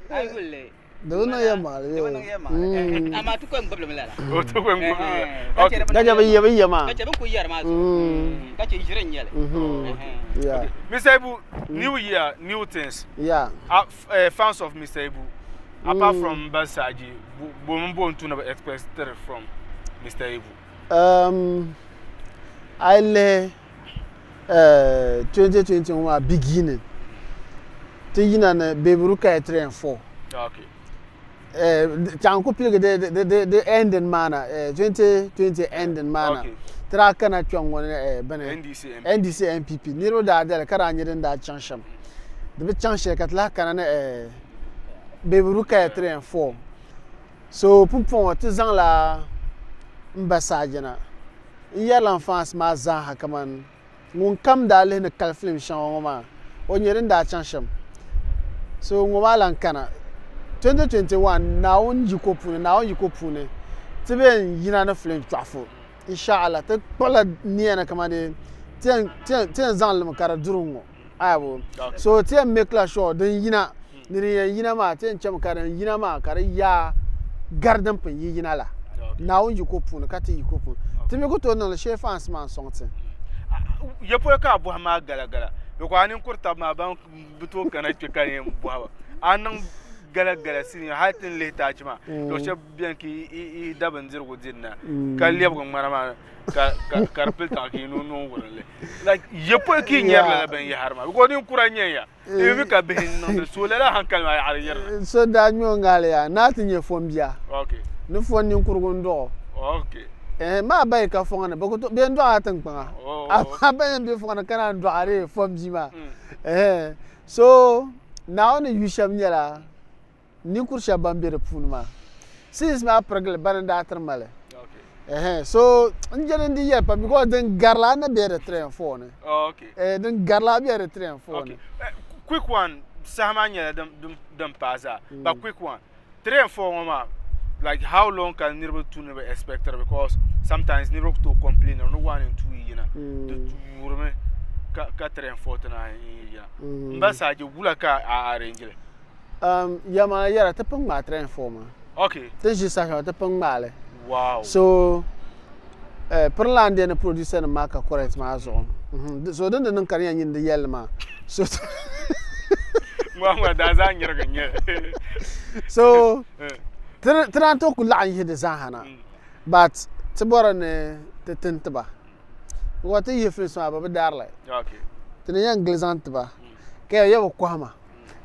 a yuli li Di bi niŋ yɛlimaŋli di bi niŋ yɛlimaŋli amaa ti ko n gbubili mi lala o ti ko n gbubili mi ka che Ka che bi ye bi ye maa ka che bin ku yɛri maa zuɣu ka che ʒiri n nyɛli Yeah. Mr. Ibu, new year, new things. Yeah. Fans of Mr. Ibu, apart from Basaji, bo min bo n tu ni bi expect from Mr. Ibu. A yi lihi 2020 ŋɔ maa beginning ti yina ni Baby Rukaya 3 and 4. Okay. Chaŋ ku piligi di di ending maa na 2020 ending maa na ti daa kana kpɛŋ ŋɔ ni bini NDC NDC NPP niriba daa dali ka daa nyɛ din daa chaŋ shɛm di bi chaŋ shɛli ka ti lahi kana ni Baby Rukaya 3 and 4 so pumpɔŋɔ ti zaŋla m ba Saajina N yɛrila n fans maa zaaha kaman ŋun kam daa lihi ni kali filim shɛŋa ŋɔ maa, o nyɛ din daa chaŋ shɛm. So ŋɔ maa lan kana. 2021 Naawuni yiko puuni, Naawuni yiko puuni ti be n yina ni filim chɔɣifu. Insha Allah ti kpuɣila nia ni kaman dee ti yɛn zaŋ li mi ka di duri ŋ-ŋɔ. Ayabo. So ti yɛn make la sure din yina ni din yɛn yina maa ti yɛn chami ka din yina maa ka di yaa gari din pun yi yina la. Naawuni yiko puuni ka ti yiko puuni. Ti mi ku tooi niŋli shee fans maa n-sɔŋ ti. Ya polo ka a bɔhi maa gala gala because a ninkuri taba maa ban bi tooi kana kpe ka yɛn bɔhi ba a niŋ gala gala sinii hali ti ni lihi taachi maa luɣ shɛli beni ka yi da bindirigu diri na ka lɛbigi ŋmana maa ka ka di pili taɣi ka yi noo noo wurim li like ya polo ka yi nyɛri lala binyahari maa because ninkura n-nyɛ ya di mi ka bihi n-niŋdi so lala hankali maa yaɣari yirina. So daa ŋme o ŋahili yaa ni a ti nyɛ fɔn bia ni fɔn ninkurugu n-dɔɣ o. Ɛɛh maa ba yi ka fɔŋ ni bɛ ku tooi bɛ n-dɔɣi a tiŋkpaŋa amaa ba yɛn be fɔŋ ni ka naan dɔɣi a dee fɔn bia maa ɛɛh so Naawuni ni yu shɛm nyɛla ninkuri shɛba ban be di puuni maa since maa pirigili bani n-daa tiri ma li ɛhɛn so n je ni n di yɛli pam because din garila a ni be di 3 and 4 ni eh, din garila a be di 3 and 4 ni. Quick one saha maa nyɛla din din paai zaa but quick one 3 and 4 ŋɔ maa like how long ka niriba tu ni bi expect because sometimes niriba ku tooi complain ni 1 and 2 yi yina di yuurimi ka ka 3 and 4 ti naan yi yina n ba Saaji wula ka a arrange li. Um, yɛma yɛra ti pun ŋmaai 3 and 4 maa. Okay. Ti ʒi saha shɛli ti pun ŋmaai li. Wow. So, eh, Pirilan de ni producer nim maa ka correct maa zuɣu. Mm-hmm. So din di niŋ ka di yɛn nyini di yɛlli maa. So Ŋmaa ŋmaa daa zaa nyirigi n-nyɛ. So, ti ti naan tooi ku laɣim yihi di zaaha na. But ti bɔri ni ti tin ti ba. Because ti yihi films maa bɛ bi daari li. Okay. Ti ni yɛn gili zaŋ ti ba. Ka yɛ bi kɔhi ma.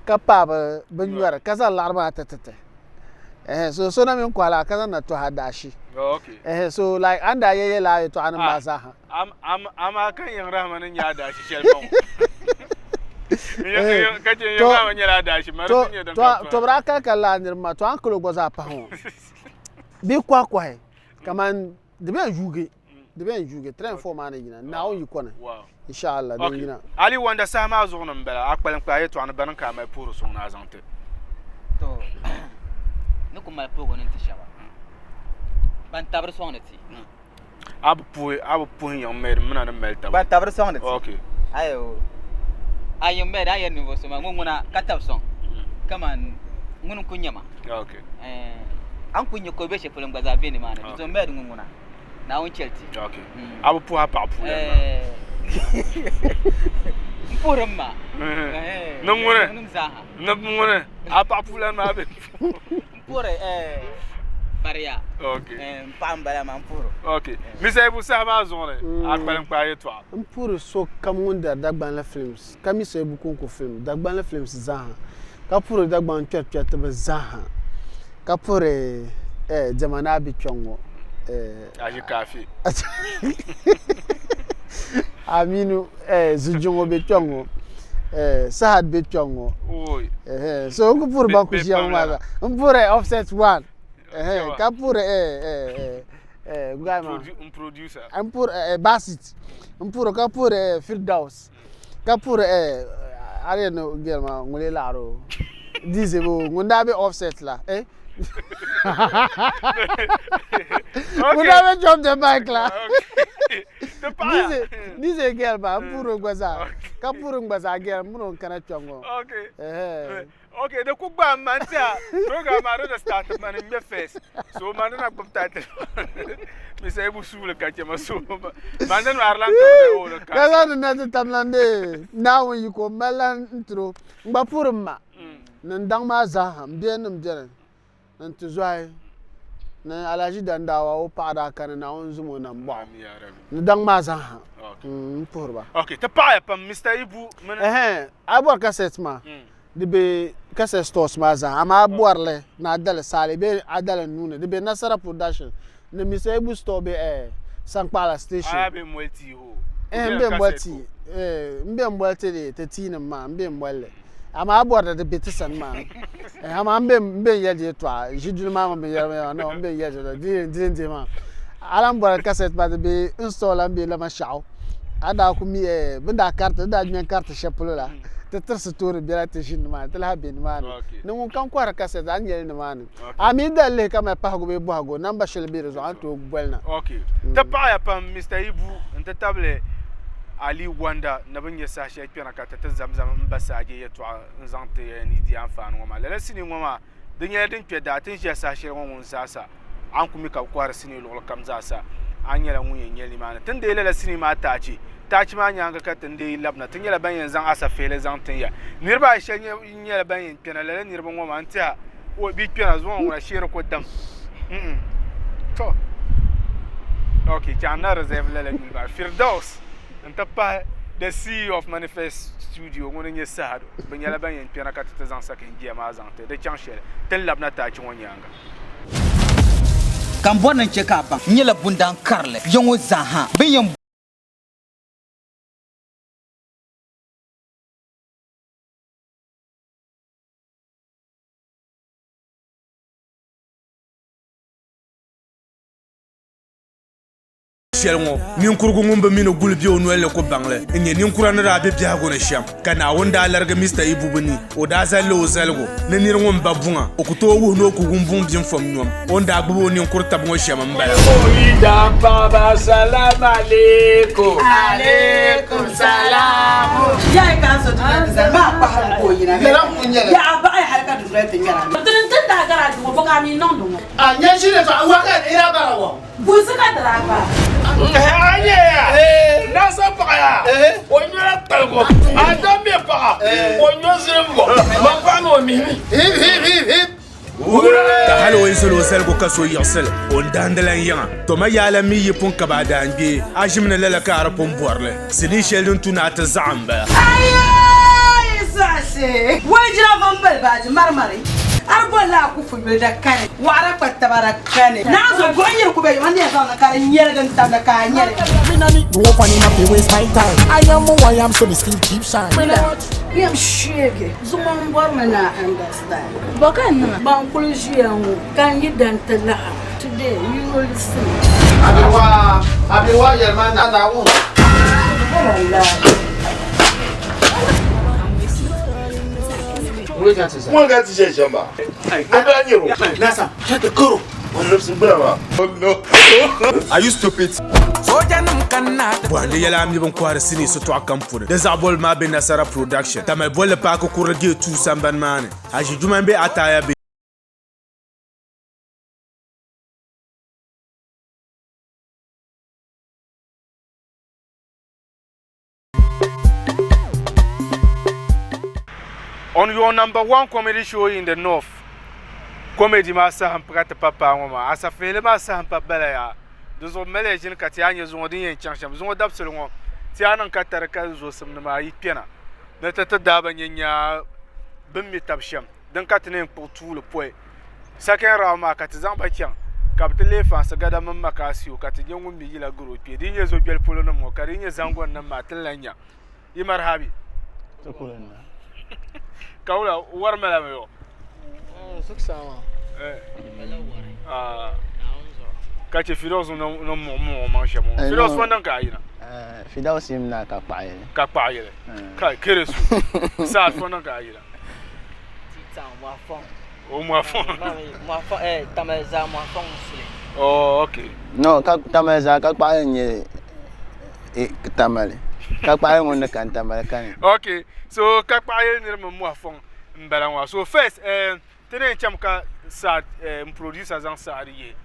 ka paai bi bi nyɔri ka zaŋ laɣiri maa ti ti ti ɛhɛn so so na mini kɔhi la ka zaŋ na tɔhi adaashi ɛhɛn so like a ni daa yɛ yɛla a yɛtɔɣa nim maa zaa ha. Amaa ka yiŋ rahima ni nyɛ adaashi shɛli maa ŋɔ ka chɛ yiŋ rahima nyɛla adaashi mari ti nyɛ din ka to bi daa kali kali lala niriba maa to a ni kali o gba zaa pahi ŋɔ bɛ kɔhi kɔhi kaman. Di bɛn yuugi di bɛn yuugi 3 and 4 maa ni yina Naawuni yi kɔni inshallah din yina. Ali Wanda saha maa zuɣu ni m-bala a kpalim kpaai yɛtɔɣa ni bani ka a mali puhiri suŋ ni a zaŋ ti. To ni ku mali puhigu ni n-ti shɛba ban tabiri sɔŋdi ti. A bi puhi a bi puhi yiŋ mɛd mina ni mali taba. Ban tabiri sɔŋdi ti. Okay. Ayo a yiŋ mɛd a yɛri ninvuɣ so maa ŋun ŋuna ka tabi sɔŋ kaman ŋuni n-ku nyɛ ma. Okay. A ni kuli nya ka o be shɛli polo n gba zaa be nimaani. Di zuɣu m-bala di ŋun ŋuna. Naawuni chɛli ti. Okay. A bi puhi a paɣa puuni maa. M puhiri m ma. Ni ŋuni? Nim zaaha. Ni ŋuni? A paɣa puulani maa be? M puhiri Bariya. Okay. M paɣa m-bala maa m puhiri o. Okay. Mr. Ibu saha maa zuɣu ni a kpalim kpaai yɛltɔɣa. M puhiri sokam ŋun dari Dagbanli films ka mi so Ibu Konko film, Dagbanli films zaaha. Ka puhiri Dagbaŋ kpɛrikpɛritiba zaaha, ka puhiri diɛma ni a be kpɛŋ ŋɔ. Aji Kaafi. Aminu Zujuŋ be kpɛŋ ŋɔ, Sahad be kpɛŋ ŋɔ. So n ku puhiri ban ku ʒiya ŋɔ maa zaa. N puhiri Offset One, ka puhiri guy maa. N producer. N puhiri Basit, n puhiri ka puhiri Firdaus. Ka puhiri eh a di yɛn ni girl maa ŋun lee laɣiri o DJ bo ŋun daa be offset la eh ŋun daa be drop the mic la DJ DJ girl maa n puhiri o gba zaa ka puhiri n gba zaa girl m mini o n kana kpɛŋ ŋɔ eh. Okay, di ku gbaai ma n tiɛha program maa di ni start mani n ŋmɛ first so mani na gbubi title Mr. Ibu suuli ka chɛ ma so mani di nɔhiri lan tabili o di ka zaŋ di na ti tam lan di Naawuni yiko m mali lan n tiri o n gba puhiri m ma ni n daŋ maa zaaha m biɛni nim biɛni ni n tizɔhi ni Alhaji Dandawa o paɣa daa kani Naawuni zum o nam bɔɣu ni daŋ maa zaaha m puhiri ba. Okay, ti paɣiya pam Mr. Ibu mini. Ɛhɛn, a bɔri kasɛt maa Di be cassette stores maa zaa amaa a bɔri li ni a dali saali bee a dali nuu ni. Di be Nasara Production ni Mr. Ibu store be eh Sankpaɣila station. A be moli tii hoo? Eh n be moli tii eh n be moli ti di ti tii nim maa n be moli li amaa a bɔri li di be ti sani maa eh amaa n be n be n yɛli di yɛltɔɣa ʒiduli maa mini binyɛra maa no n be n yɛli di yɛltɔɣa di di maa a lahi bɔri cassette maa di be n store la n be Lamashɛɣu a daa ku mi eh bɛ ni daa kariti bɛ ni daa ŋmɛ n kariti shɛli polo la. Ti tirisi tooni bela ti ʒini nimaani, ti lahi be nimaani. Ni ŋun kam kɔhiri kasɛt, a ni nya li nimaani. A mi dali lihi ka mali pahigu bee bɔhigu, namba shɛli be di zuɣu, a ni tooi boli na. Ok. Ti paɣiya pam Mister Ibu n-ti tabili Ali Wanda ni bɛ nya saha shɛli kpɛna ka ti ti zamzam m-ba Saaje yɛltɔɣa n-zaŋ ti ya ni di anfaani ŋɔ maa. Lala sinii ŋɔ maa Di nyɛla din kpe daa ti ni ʒiya saha shɛli ŋɔ ŋun zaasa a ni ku mi ka bɛ kɔhiri sinii luɣili kam zaasa a ni nyɛla ŋun yɛn nyɛ nimaani. Ti ni deei lala sinii maa taachi. Taachi maa nyaaŋa ka ti ni deei labina. Ti nyɛla ban yɛn zaŋ asafihili zaŋ tin ya. Niriba ayi shɛli nyɛla ban yɛn kpɛna lala niriba ŋɔ maa n-tɛha o bi kpɛna zuŋɔ ŋuna sheeri ko dam. Mm-mm. To. Ok, chaŋ na reserve lala yuli maa. Firdaus n-ti pahi the CEO of Manifest Studio ŋuni n-nyɛ Sahadu. Bɛ nyɛla ban yɛn kpɛna ka ti ti zaŋ sakinjia maa zaŋ ti di chaŋ shɛli ti ni labina taachi ŋɔ nyaaŋa. Ka m bɔri ni n chɛ ka a baŋ n nyɛla bundaan karili ya ŋɔ zaa ha. Bɛ ni yɛn. Shɛli ŋɔ, ninkurigu ŋun bi mi ni guli be o noli ni ku baŋ li n-nyɛ ninkura ni daa be biɛhigu ni shɛm. Ka Naawuni daa larigi Mister Ibu bɛ ni, o daa zalila o zaligu ni nir ŋun ba buŋa, o ku tooi wuhi ni o ku wum buŋ bimfom nyom o ni daa gbibi o ninkur tab ŋɔ shɛm m-bala. O yidan paɣaba salam aleikum. Aleikum salamu. Yaha ka a so ti zali maa kpahiri ka o yina. Yaha a baɣaya hali ka dundoli ti ŋmɛra. Tini n tin daa gari a duŋɔ bɔ ka a mi niŋdi ŋɔ. A nya ʒili tɔɣa waka ira bara wɔ. Bunsi ka dira gba. A nyɛ ya nasa paɣa ya o nyɔla kpaligu a da mi paɣa o nyɔ zilimbo man paɣa mi o mihimi. Hip hip hip hip. Ka hali o yi zali o zaligu ka so yiɣisili, o ni dahindi lan yiŋa. Tɔ ma yaa la mi yi pun ka ba a daangbee, a ʒimi ni lala ka a di pun bɔri li. Sinii shɛli din tu ni a ti zaɣa m-bala. Ayɛɛi zaɣisi! Wajira vambali baaji marimari a di bolila Akufu yuli da kani waɣira kpa taba da kani naanzu buɣi nyiri ku be yuma ni yɛn zaŋ li ka di nyɛligi n-tam di ka a nyɛli. Me nah need no funny enough to waste my time. I am who I am, so me still keep shine. Yɛm sheegi zuŋɔ m-bɔrimi ni a understand. Bɔ ka n niŋ a? Ban kuli ʒiya ŋɔ ka n yi dan ti laɣim. Today you will see. Abewa, abewa yɛlima na Naawuni. Ŋun ka ti shɛ shɛm maa. Ŋun bala nyɛro. Nasa, shut the koro. Ŋun lubisi gbuna maa. Are you stupid? Bɔhindi yɛla a mi bin kɔhiri sinii sitɔɣu kam puuni. Di zaɣ boli maa be Nasara Production, Tamale bolli paaki kurili gate 2 sambani maa ni. Haji Juma m-be Ataya be. On your number one comedy show in the north, comedy maa saha m-pa ka ti pa paai ŋɔ maa, asafihili maa saha m-pa bala yaa. Di zuɣu mali ya ʒini ka ti yaa nya zuŋɔ din yɛn chaŋ shɛm. Zuŋɔ dabisili ŋɔ, ti yaa niŋ ka tari ka zoosimnima ayi kpɛna ni ti ti daa ba nya nya bɛ ni mi tab shɛm. Din ka ti ni yɛn kpuɣi tuuli pɔi second round maa ka ti zaŋ ba chaŋ ka bɛ ti leei fansi gada mini makaasiyo ka ti nya ŋun mi yila gari o kpee. Di yi nyɛ zogbeli polo nim ŋɔ ka di yi nyɛ zango nim maa ti ni lahi nya. Yi marhabi. Ka wula wari mala mi yɔ? Ka che Fidaus ni muɣi muɣi o maŋ shɛm ŋɔ. Fidaus fo niŋ ka a yina? Fidaus yim na ka kpaɣi yili. Ka kpaɣi yili. Kai kere su. Saad fo niŋ ka a yina? O mɔfɔŋ. Mɔfɔŋ eh Tamale zaa mɔfɔŋ suli. Oh okay. No ka Tamale zaa ka kpaɣili n-nyɛ Tamale. Ka kpaɣili ŋun ni kani Tamale kani. Okay so ka kpaɣili niri mini mɔfɔŋ m-bala ŋɔ. So first eh ti ni yɛn chami ka Saad eh m producer zaŋ Saad ye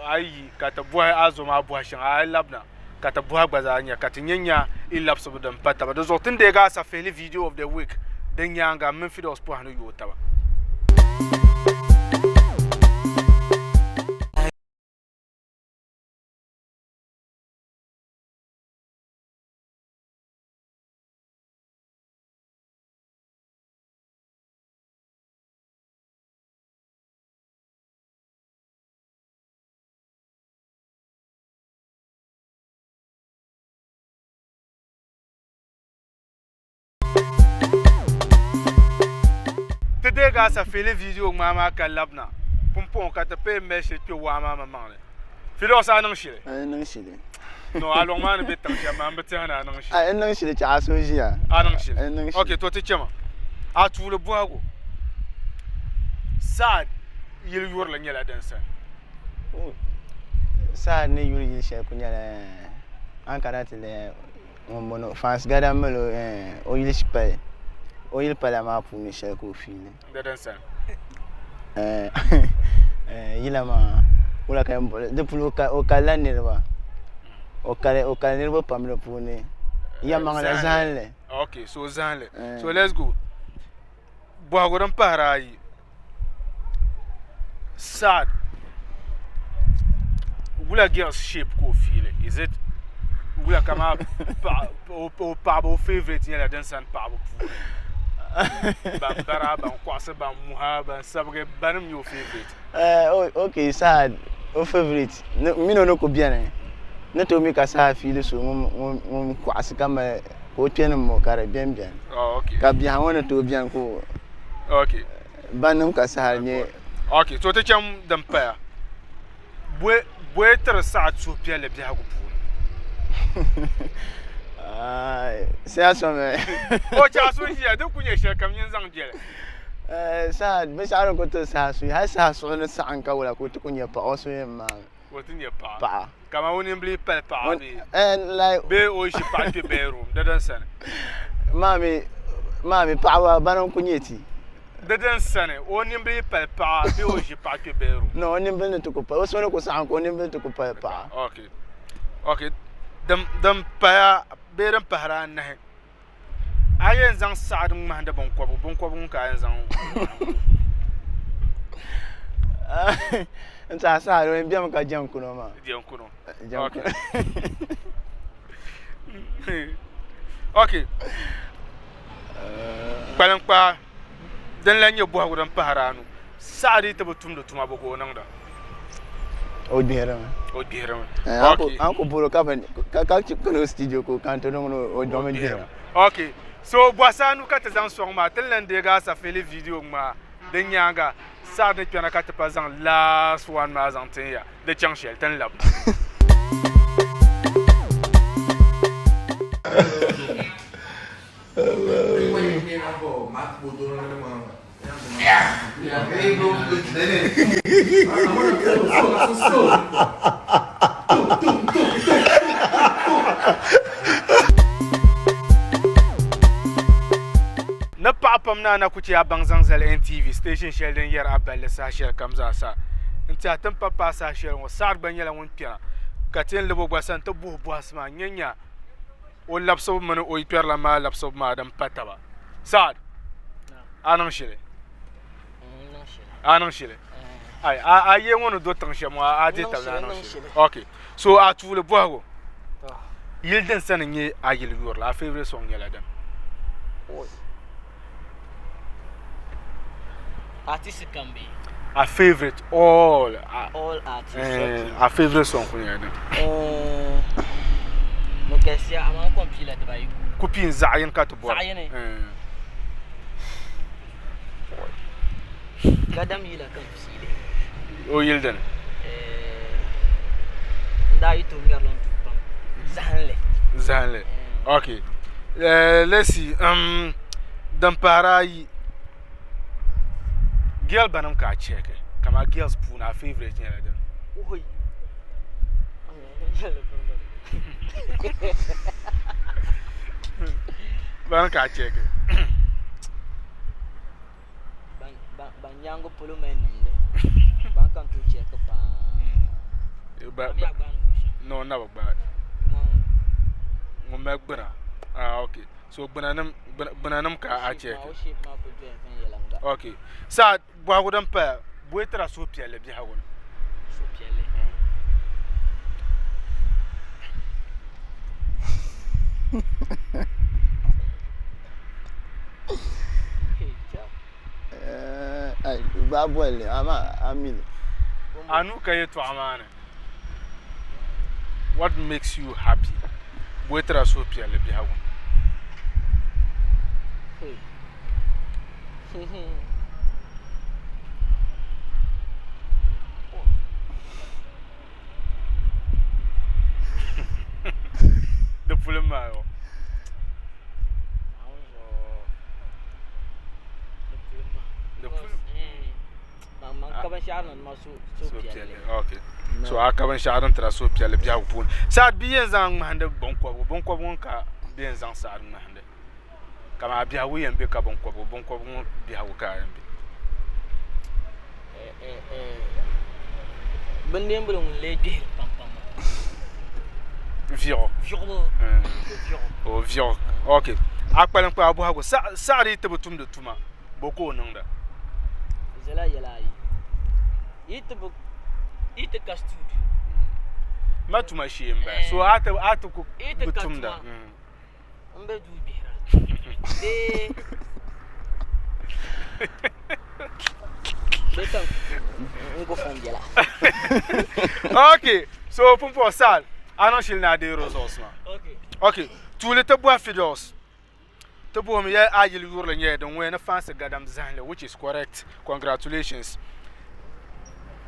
a yi yi ka ti bɔhi a zo maa bɔhi shɛŋa a yi labina ka ti bɔhi gba zaa nya ka ti nya nya yi labisibu din pa taba. Di zuɣu ti ni deegi a safihili video of the week din nyaaŋa m mini Fidos pɔhi ni yooi taba. Ti deegi a safeeli viidiyo ŋmaa maa ka labina pumpɔŋɔ ka ti pay mali shili kpe waa maa maŋmaŋli. Filos a niŋ shili? N niŋ shili. No, a lɔŋ maa ni be tiŋ shɛm maa m bi tɛhi ni a niŋ shili. N niŋ shili chɛ a so ʒiya. A niŋ shili? N niŋ shili. Ok, to ti chɛma. A tuuli bɔhigu, Saad yili yurili nyɛla din sani. Saad ni yuri yili shɛli ku nyɛla a ni kana ti lihi ŋun bɔŋɔ Fans Gada mali o yili pala maa puuni shɛli ka o fiili. Di din sani. Yila maa wula ka yɛn boli di puuni o kalila niriba o kali niriba pam di puuni yɛlimaŋli zahinli. Ok so zahinli so let's go bɔhigu din pahiri ayi Saad wula girls shape ka o fiili is it wula kaman o paɣaba o favourite nyɛla din sani paɣaba puuni ban bara ban kɔɣisi ban muha ban sabigi banim nyɛ o favourite. Ok Saad o favourite n mini o ni ku beni ni tooi mi ka Saad fiili so ŋun kɔɣisi ka mali ka o kpe ni mo ka di beni beni ka biɛhi ŋɔ ni tooi beni ka o banim ka Saad nyɛ. Ok so ti chaŋ din paya bɔyi tiri Saad suhupiɛlli biɛhigu puuni. Siya sɔmi. O chɛ a so ʒiya di ku nyɛ shɛli kam nyin zaŋ jɛli. Saad binshɛɣu din ku tiri Saad suhu hali Saad suhu ni saɣim ka wula ka o ti ku nyɛ paɣa o suhu yɛn maami. Ka o ti nyɛ paɣa. Paɣa. Kaman o nimbili pali paɣa bee bee o ʒi paɣa kpe bedroom di din sani. Maa mi paɣaba bana n-ku nyɛ ti. Di din sani o nimbili pali paɣa bee o ʒi paɣa kpe bedroom. No o nimbili ni ti ku pali o suhu ni ku saɣim ka o nimbili ti ku pali paɣa. Ok ok din din paya bee din pahiri anahi a yɛn zaŋ saɣiri ŋmahindi binkɔbigu binkɔbigu ŋun ka a yɛn zaŋ N tiɛha saɣiri o yɛn bemi ka jɛm kuno maa. Jɛm kuno. Ok. Ok. Kpaliŋkpaa din lahi nyɛ bɔhigu din pahiri anu saɣiri yi ti bi tumdi tuma bɔ ka o niŋda? O gbihirimi. O gbihirimi. Ok. A ni ku boli o ka kana o studio ka o kana ti niŋdi o domi gbihira. Ok. So bɔhisi anu ka ti zaŋ sɔŋ maa ti ni lan deegi a safeeli video ŋmaa. Din nyaaŋa Saad ni kpɛna ka ti pa zaŋ last one maa zaŋ tin ya di chaŋ shɛli ti ni labina. Ni paɣa pam ni a na ku chɛ a baŋ zaŋ zali NTV station shɛli din yɛri a balli saha shɛli kam zaa sa n-tiɛha ti ni pa paai saha shɛli ŋɔ Saad gba nyɛla ŋun kpɛra ka ti yɛn lab o gba sani ti buhi bɔhisi maa n-nya nya o labisibu mini o yikpɛrila maa labisibu maa din pa taba. Saad, a niŋ shili? A niŋ shili? Ai, a ye ŋɔ ni do tiŋ shɛm ŋɔ a deei tabili a niŋ shili. Ok, so a tuuli bɔhigu yili din sani nyɛ a yili yurili a favourite song nyɛla dini? Artist kam bee? A favourite all. All artists. Eh, a favourite song ku nyɛla dini? Eh, mo galisiya amaa n kom piila dibayi ko. Ku pii n zaɣ yini ka ti bɔri. Zaɣ yini? Eh. Gadam yila ka n piili. O yili dini? Eh, n daa yi tooi ŋmɛrili n tuhi pam. Zahinli. Zahinli. Eh. Okay. Eh, let's see. Din pahiri ayi girl banim ka a chɛki kamani girls puuni a favourite nyɛla dini? Wuhi. Bani ka a chɛki? Ban nyaangi polo mali nimdi ban ka n tooi chɛki paa. No, n na bi gbaai. Ŋun mali gbuna. Ah, okay. So gbuna nim ka a chɛki. Okay. Saa bɔhigu din paya bɔyi tira suhupiɛlli biɛhigu ni. Suhupiɛlli. Gbaai bolli amaa a mi li. A nuu ka yɛtɔɣa maa ni. What makes you happy? Bɔyi tira suhupiɛlli biɛhigu ni. Di puli maa yɔ. So a ka binshaɣu din tira suhupiɛlli biɛhigu puuni. Saad bia yɛn zaŋ ŋmahindi binkɔbigu binkɔbigu ŋun ka bɛ yɛn zaŋ saad ŋmahindi kaman a biɛhigu yɛn be ka binkɔbigu binkɔbigu ŋɔ biɛhigu ka a yɛn be. Bindeembili ŋun lee gbihiri pam pam maa. Viɣu. Viɣu. O viɣu. Ok. A kpalim kpaa bɔhigu saɣiri yi ti bi tumdi tuma bɔ ka o niŋda? Di zala yɛla ayi. Yi ti bi yi ti ka studio. Ma tuma shee m-bala. So a ti a ti ku bi tumda. N be duu gbihira. Bee bee ka n go fon biɛla. Okay, so pumpɔŋɔ Sal, a niŋ shili ni a deei results maa. Okay. Okay, tuuli ti bɔhi Fidos. Ti bohim ya a yili yurili nyɛla din ŋɔya ni fansi gadam zahinli which is correct. Congratulations.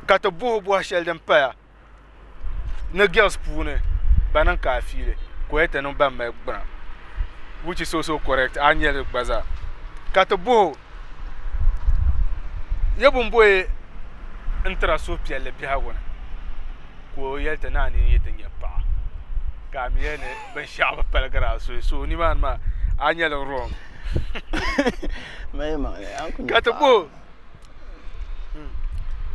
Ka ti bohi bɔhi shɛli din paya ni girls puuni ba niŋ ka a fiili ka o yɛli ti niŋ ban mali gbuna which is also correct a nyɛli gba zaa ka ti bohi o ya bin boyi n tira suhupiɛlli biɛhigu ni ka o yɛli ti ni a nini yi ti nyɛ paɣa ka a mi yɛli ni binshaɣu bi paligiri a suhu so nimaani maa a nyɛli wrong ka ti bohi o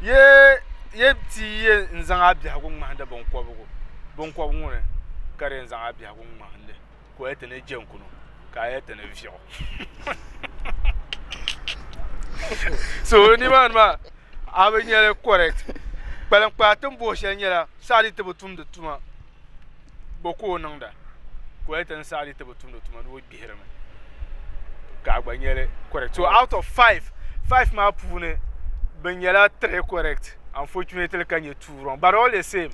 Ye ti yɛn n zaŋ a biɛhigu ŋmahindi binkɔbigu binkɔbigu ŋɔ ni ka di yɛn zaŋ a biɛhigu ŋmahindi ka o yɛli ti ni jɛnkunu ka a yɛli ti ni viɣu so nimaani maa a bi nyɛli correct kpalim kpaa ti ni booi shɛli nyɛla saha di ti bi tumdi tuma bɔ ka o niŋda ka o yɛli ti ni saha di ti bi tumdi tuma ni o gbihirimi ka a gba nyɛli correct so out of five five maa puuni bi nyɛla three correct unfortunately ka nyɛ two wrong but all the same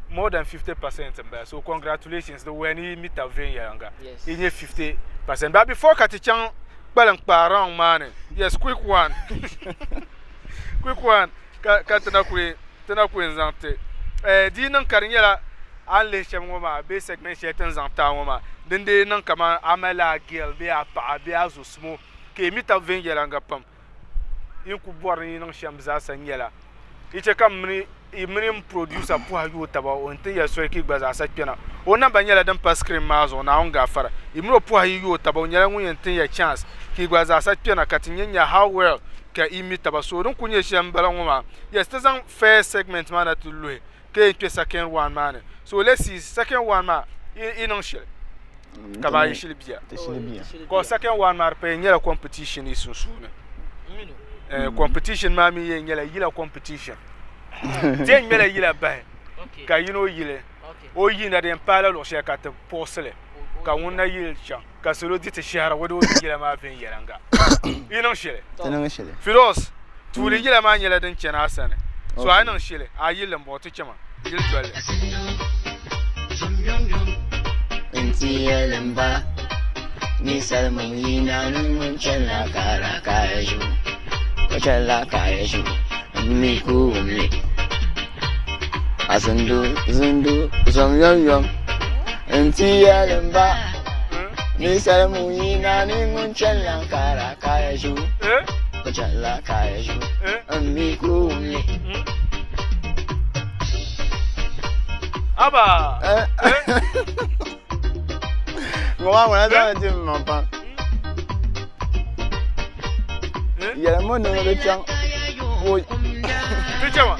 more than 50 percent n bala so congratulations di wuhiya ni yi mi tabi viɛnyɛliŋga yi nyɛ 50 percent but before ka ti chaŋ. kpalim kpaa round maa ni. Yes, quick one. Quick one ka ka ti na kuli ti na kuli n-zaŋ ti. Eh, di yi niŋ ka di nyɛla a ni lihi shɛm ŋɔ maa bee segment shɛli ti ni zaŋ ti a ŋɔ maa, din dii niŋ kaman a malila a girl bee a paɣa bee a zo sumo ka yi mi tab viɛnyɛliŋga pam. Yi ni kuli bɔri ni yi niŋ shɛm zaasa nyɛla yi chɛ ka m mini yi mini m producer puha yooi taba o ni ti yɛli soli ka yi gba zaasa kpɛna. O namba nyɛla din pa screen maa zuɣu Naawuni gaafara. Yi mini o puha yi yooi taba o nyɛla ŋun yɛn tin ya chance ka yi gba zaasa kpɛna ka ti nya nya how well ka yi mi taba. So din kuli nyɛ shɛm m-bala ŋɔ maa. Yes, ti zaŋ first segment maa na ti luhi ka yɛn kpe second one maa ni. So let's see second one maa yi niŋ shɛli ka baa yi shili bia. Because second one maa di pa yɛn nyɛla competition yi sunsuuni. Eh, competition maa mi yɛn nyɛla yila competition. Ti yɛn ŋmɛla yila bahi ka yino yili o yiinda di yɛn paai la luɣu shɛli ka ti puɣisi li ka ŋun na yili chaŋ ka salo di ti shɛhira o di o yila maa viɛnyɛliŋga. Yi niŋ shɛli? Ti niŋ shɛli. Fidos, tuuli yila maa nyɛla din chani a sani. So a yi niŋ shɛli, a yilli m-bɔŋɔ, ti chama, yili doli li. Nti yɛli m ba, ninsal mini yi naani ŋun chanila kaara ka ya ʒi o, o chanila ka ya ʒi o, n mi ku wum li. A zindu, zindu, zom yom yom. Nti yɛli m ba, ninsal ŋun yi naani ŋun chanila kaara ka ya ʒi o, o chanila ka ya ʒi o, n mi ku wum li. Aba! Ŋɔ maa ŋuna zaŋ ti m maŋ pam. Yɛlimo niŋ di chaŋ o Ti chama.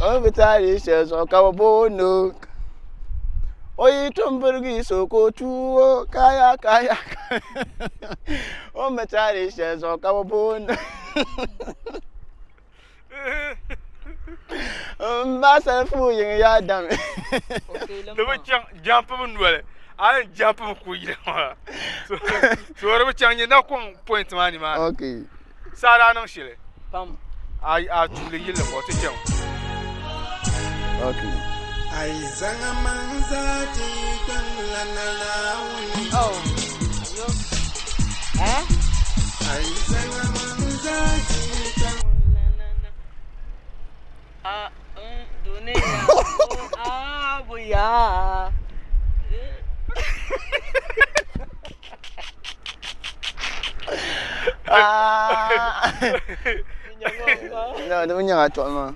O bi taali shɛli zuɣu ka bɛ booni o o yi tom birigi so ka o tuui o kaya kaya o ni bi taali shɛli zuɣu ka bɛ booni o m ba salifu yiŋ yaa dami Di bi chaŋ jampibu noli a yɛn jampimi ku yili maa so di bi chaŋ nyɛ na kɔŋ point maa nimaani okay Saa daa niŋ shɛli pam. A tuuli yilli m-bɔŋɔ ti cham. Okay. Oh. Ayo. Eh? Ah, dunia. Abu ya. No, di bi nyaŋ a tɔɣu maa.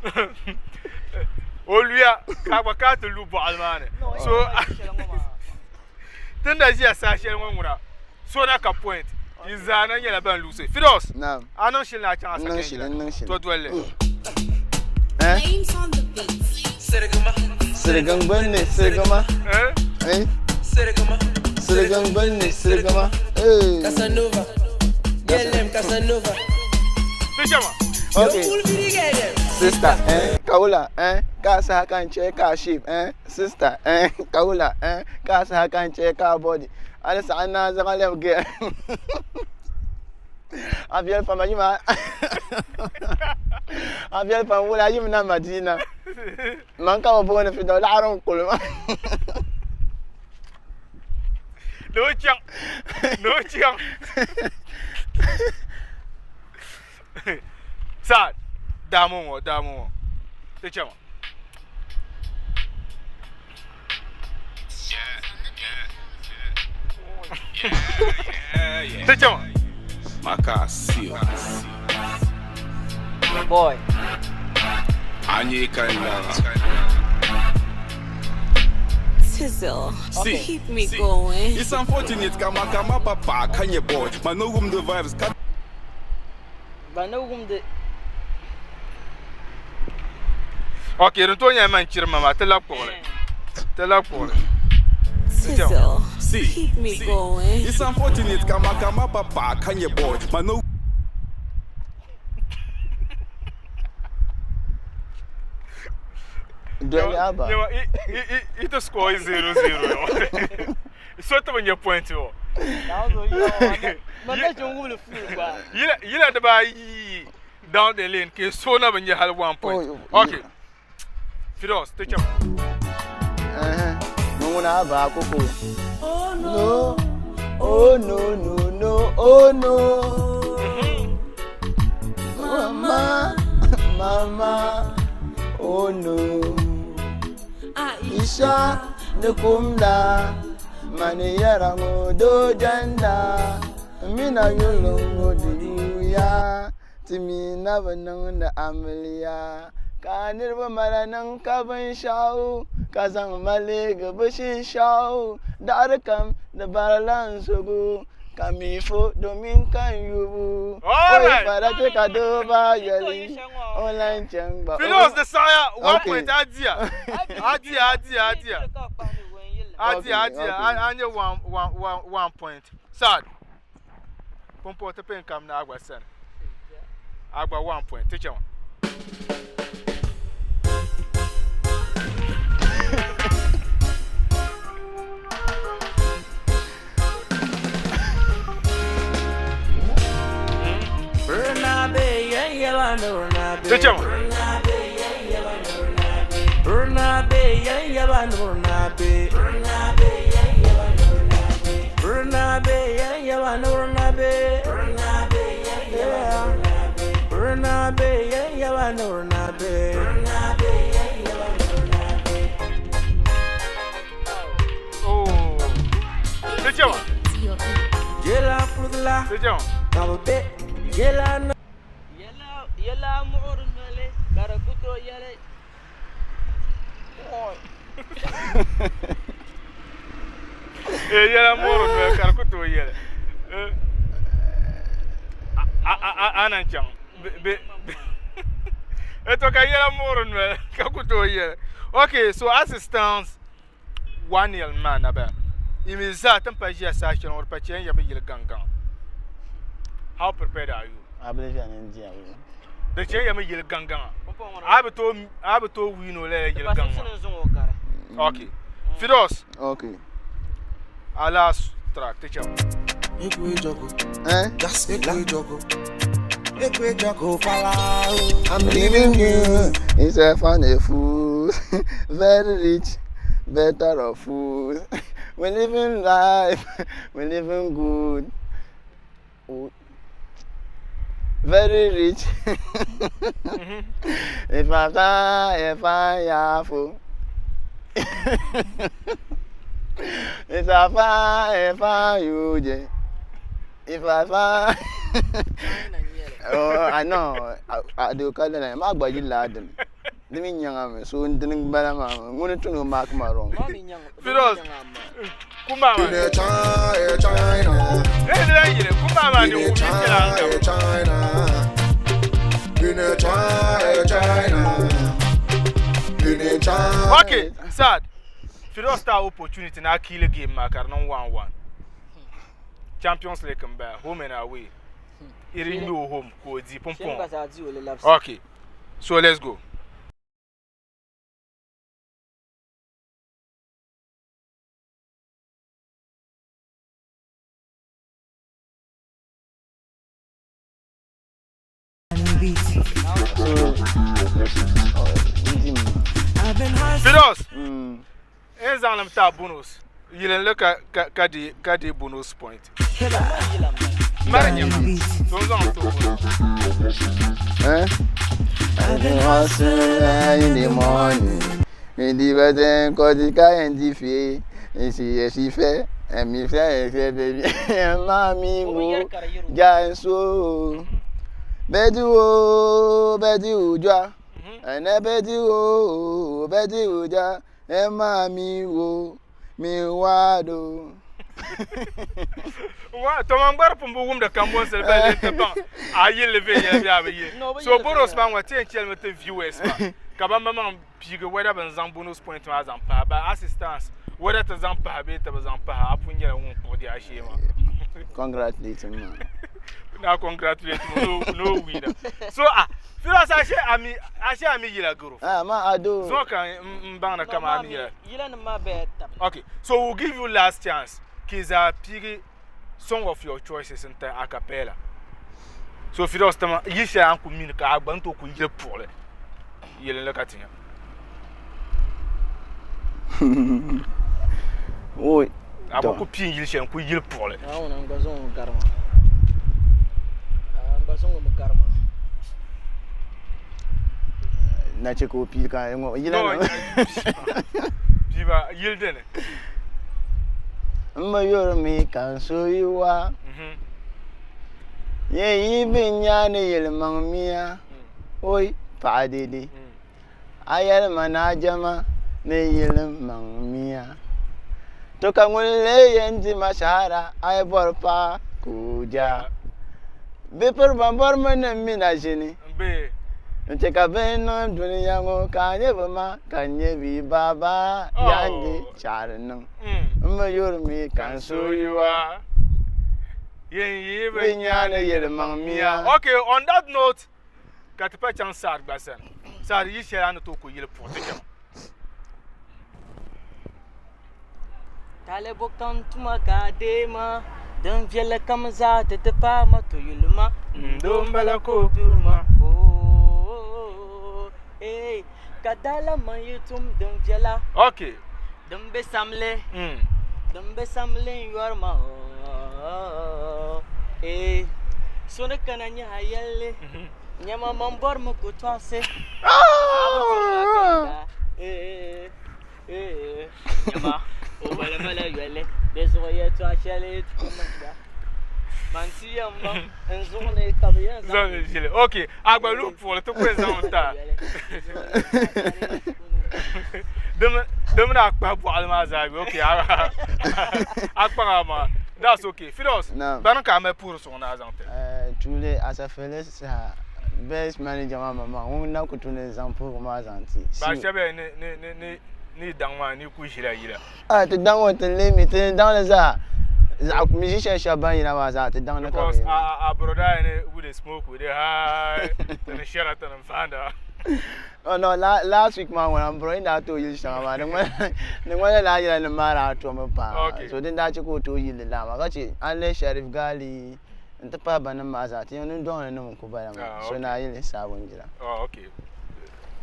O luya ka gba ka ti lu boɣali maa ni. So tin da ʒiya saha shɛli ŋɔ ŋuna so na ka point yi zaa na nyɛla ban lusi. Fidos, a niŋ shili ni a chaŋ a N niŋ shili, n niŋ shili. To dolli. Eh? Sirigim gbunni, sirigima. Eh? Sirigim gbunni, sirigima. Eh. Casanova. Get them Casanova. Okay. Sister, eh? Kaula, eh? Ka saha ka n chɛ ka shape, eh? Sister, eh? Kaula, eh? Ka saha ka n chɛ ka body. A ni saɣi n naan zaŋ lɛbi girl. A viɛli pam a yima a viɛli pam wula a yim na Madina. Man ka bi booni Fidaw laɣiri n kuli ma. Ni o chaŋ ni o chaŋ Saad daamu ŋɔ daamu ŋɔ ti chama. Ti chama. Maka seal. Boy. Anyi kan Tizzle, See, keep me see. going. It's unfortunate kama kama papa kanye boy. Ma no room the vibes. Ka Ba no room the Ok, din tooi nyɛla man chiri ma maa ti labi kpuɣili. Ti labi kpuɣili. Tizzle, See, keep me see. going. It's unfortunate kama kama papa kanye boy. Ma no Doli aba. Nyɛma i ti score 0-0. So ti bi nya point ŋɔ. Yila dibaayi down the lane ka so na bi nya hali 1 point. Okay. Fidos, ti chama. Ŋuna aba koko. Oh no. Oh no no no. no, oh no. Mama, mama, oh no. Aisha ni kumda, mani yɛra ŋɔ doo jɛnda, m mi na yuli ŋɔ di yuuya, ti mi na bi niŋdi amiliya, ka niriba mali niŋ ka binshɛɣu, ka zaŋ ma leegi bi shinshɛɣu, daɣiri kam di barila n zugu. Ka mi fo domin ka n yubu. O yi fara ti ka doo baa yɛli o lan chɛŋ gba. Filos di saɣaya one point a diya a diya a diya a diya a diya a diya a nyɛ one point sad pumpɔŋ ti pun kam na a gba sani a gba one point ti chɛŋ. Ti chɛŋ. Yɛla muɣiri noli ka di ku tooi yɛli a na chaŋ to ka yɛla muɣiri noli ka ku tooi yɛli ok so as it stands 1-0 maa na bala yi mi zaa ti ni pa ʒiya saha shɛli ŋɔ di pa chɛya n-yɛmi yili gaŋgaŋ how prepared are you di chɛya yɛmi yili gaŋgaŋa a bi tooi win o lala yili gaŋ maa ok Fidos okay a last track ti chɛŋ Eh? I'm living good. It's a funny fool. Very rich, better of food. We living life, we living good. Very rich. If I die, if I have If I find, if I you, If I find Oh, I know. I do call it. Ma gba yi laa dini. Di mi nyaŋa mi. So n dini bala maa mi. Ŋuni tuni o mark ma wrong. Firoz, kumba maa. Eh, di lan yili kumba maa ni wumi kpɛla n gabi. Okay, Saad. Firoz ta opportunity na kill game maa ka di niŋ 1-1. Champions League n bala home and away iri n o home ka o di pumpɔŋ okay so let's go. Fidos n zaŋ li ta bonus yilinli ka di ka di bonus point mari nyɛma so n zaŋ to bonus. Eh? I've been hustling in the morning. In the wedding, cause the guy and the fee. And she, she fair. And me fair, and baby. Mommy, mo, giant so. Bedi wo, bedi ujwa. Ene bedi wo, bedi uja. E mami wo, mi wado. Wa to man gbari pun bi wumdi kambonsi ba lee ti baŋ a yilli viɛnyɛla bee a bi yili. So bonus maa ŋɔ ti yɛn chɛlimi ti viewers maa ka ban maŋmaŋ piigi whether bɛ ni zaŋ bonus point maa zaŋ pahi ba assistance whether ti zaŋ pahi bee ti bi zaŋ pahi a pun nyɛla ŋun kpuɣi di a shee maa. Congratulate ma. Na congratulate ma no winner. So ah Firas ashe ami ashe ami yila garo. Ah ma ado. So ka n baŋ ni kama ami yila. Yila nim maa bɛ tabi. Okay, so we'll give you last chance. Kiza piigi song of your choices n ti a cappella. So Firas tama yi shɛli a ni ku mini ka a gba ni tooi ku yili puɣili yɛlli ka ti nya. Oi. A gba ku pii yili shɛli n ku yili puɣili. Naawuni n gba zaŋ o gari ma. Ka zaŋ o mi gari ma. Na chɛ ka o pii ka ŋɔ yila No, na. Piiba yili dini. M ma yuri mi ka n suhu waa. Yɛn yi bi nya ni yɛlimaŋ mia, oi paɣa dede. A yɛli ma ni a jɛma ni yɛlimaŋ mia. To ka ŋun lee yɛn di ma shahara a yi bɔri paɣa ka o ja. Bɛ piri ban bɔrimi ni m mi na ʒini. N-chɛ ka bihi niŋ dunia ŋɔ ka a nyɛ bɛ ma ka n nyɛ bɛ baaba yaandi chaɣiri niŋ. M mi yuri mi ka n suhu yi wa. Bɛ nya ni yɛlimaŋ mia. Okay, on that note, ka ti pa chaŋ Saad gba sani. Saad yi shɛli a ni tooi ku yili puɣi ti chaŋ. Taali bo kam tuma ka a deei ma, din viɛlli kam zaa ti ti paai ma to yuli ma. N doo m-bala ka o duri ma. Ooh, eh, ka daala man yi tum din viɛla. Okay. Din be samli, din be samli n-yɔri ma, ooh, eh, so ni kana nyɛ a yɛlli, nyama man bɔrimi ka o tɔɣisi. Eh, eh, nyama o balimi la yoli, bɛ zuɣu yɛltɔɣa shɛli ti ku niŋda. Man ti yɛn baŋ n zuɣu ni ka bɛ yɛn zaŋ li ʒili. Ok, a gba luhi puɣili ti ku yɛn zaŋmi ti a. Di mini a kpahi bɔɣili maa zaa bɛ ok a kpaŋ a maŋa. That's ok. Fidos, bani ka a mali puhiri suŋ ni a zaŋ ti? Tuuli Asafeli saha best manager maa maŋmaŋ ŋun na ku tu ni zaŋ puhigu maa zaŋ ti. Ba shɛba yɛli ni ni yi daŋ maa ni yi ku ʒila yila. Ah, ti daŋ o ti ni mi ti ni daŋ li zaa zaɣ musician shɛba ban yina maa zaa ti daŋ ni ka bɛ Because yina. a broda ni we dey smoke we dey high ti ni shɛra ti ni faanda. Oh no, la, last week maa ŋuna m bro daa tooi yili shɛŋa maa di ŋmanila di ŋmanila lala yila nim maa daa tomi paa. Okay. So din daa chɛ ka o tooi yili li laa maa ka chɛ a ni lihi Sharif Gali n ti pahi ba nim maa zaa ti yɛn dɔŋ li nim n ku bala maa. Ah, So okay. naa yili saabu n jira. Oh, okay.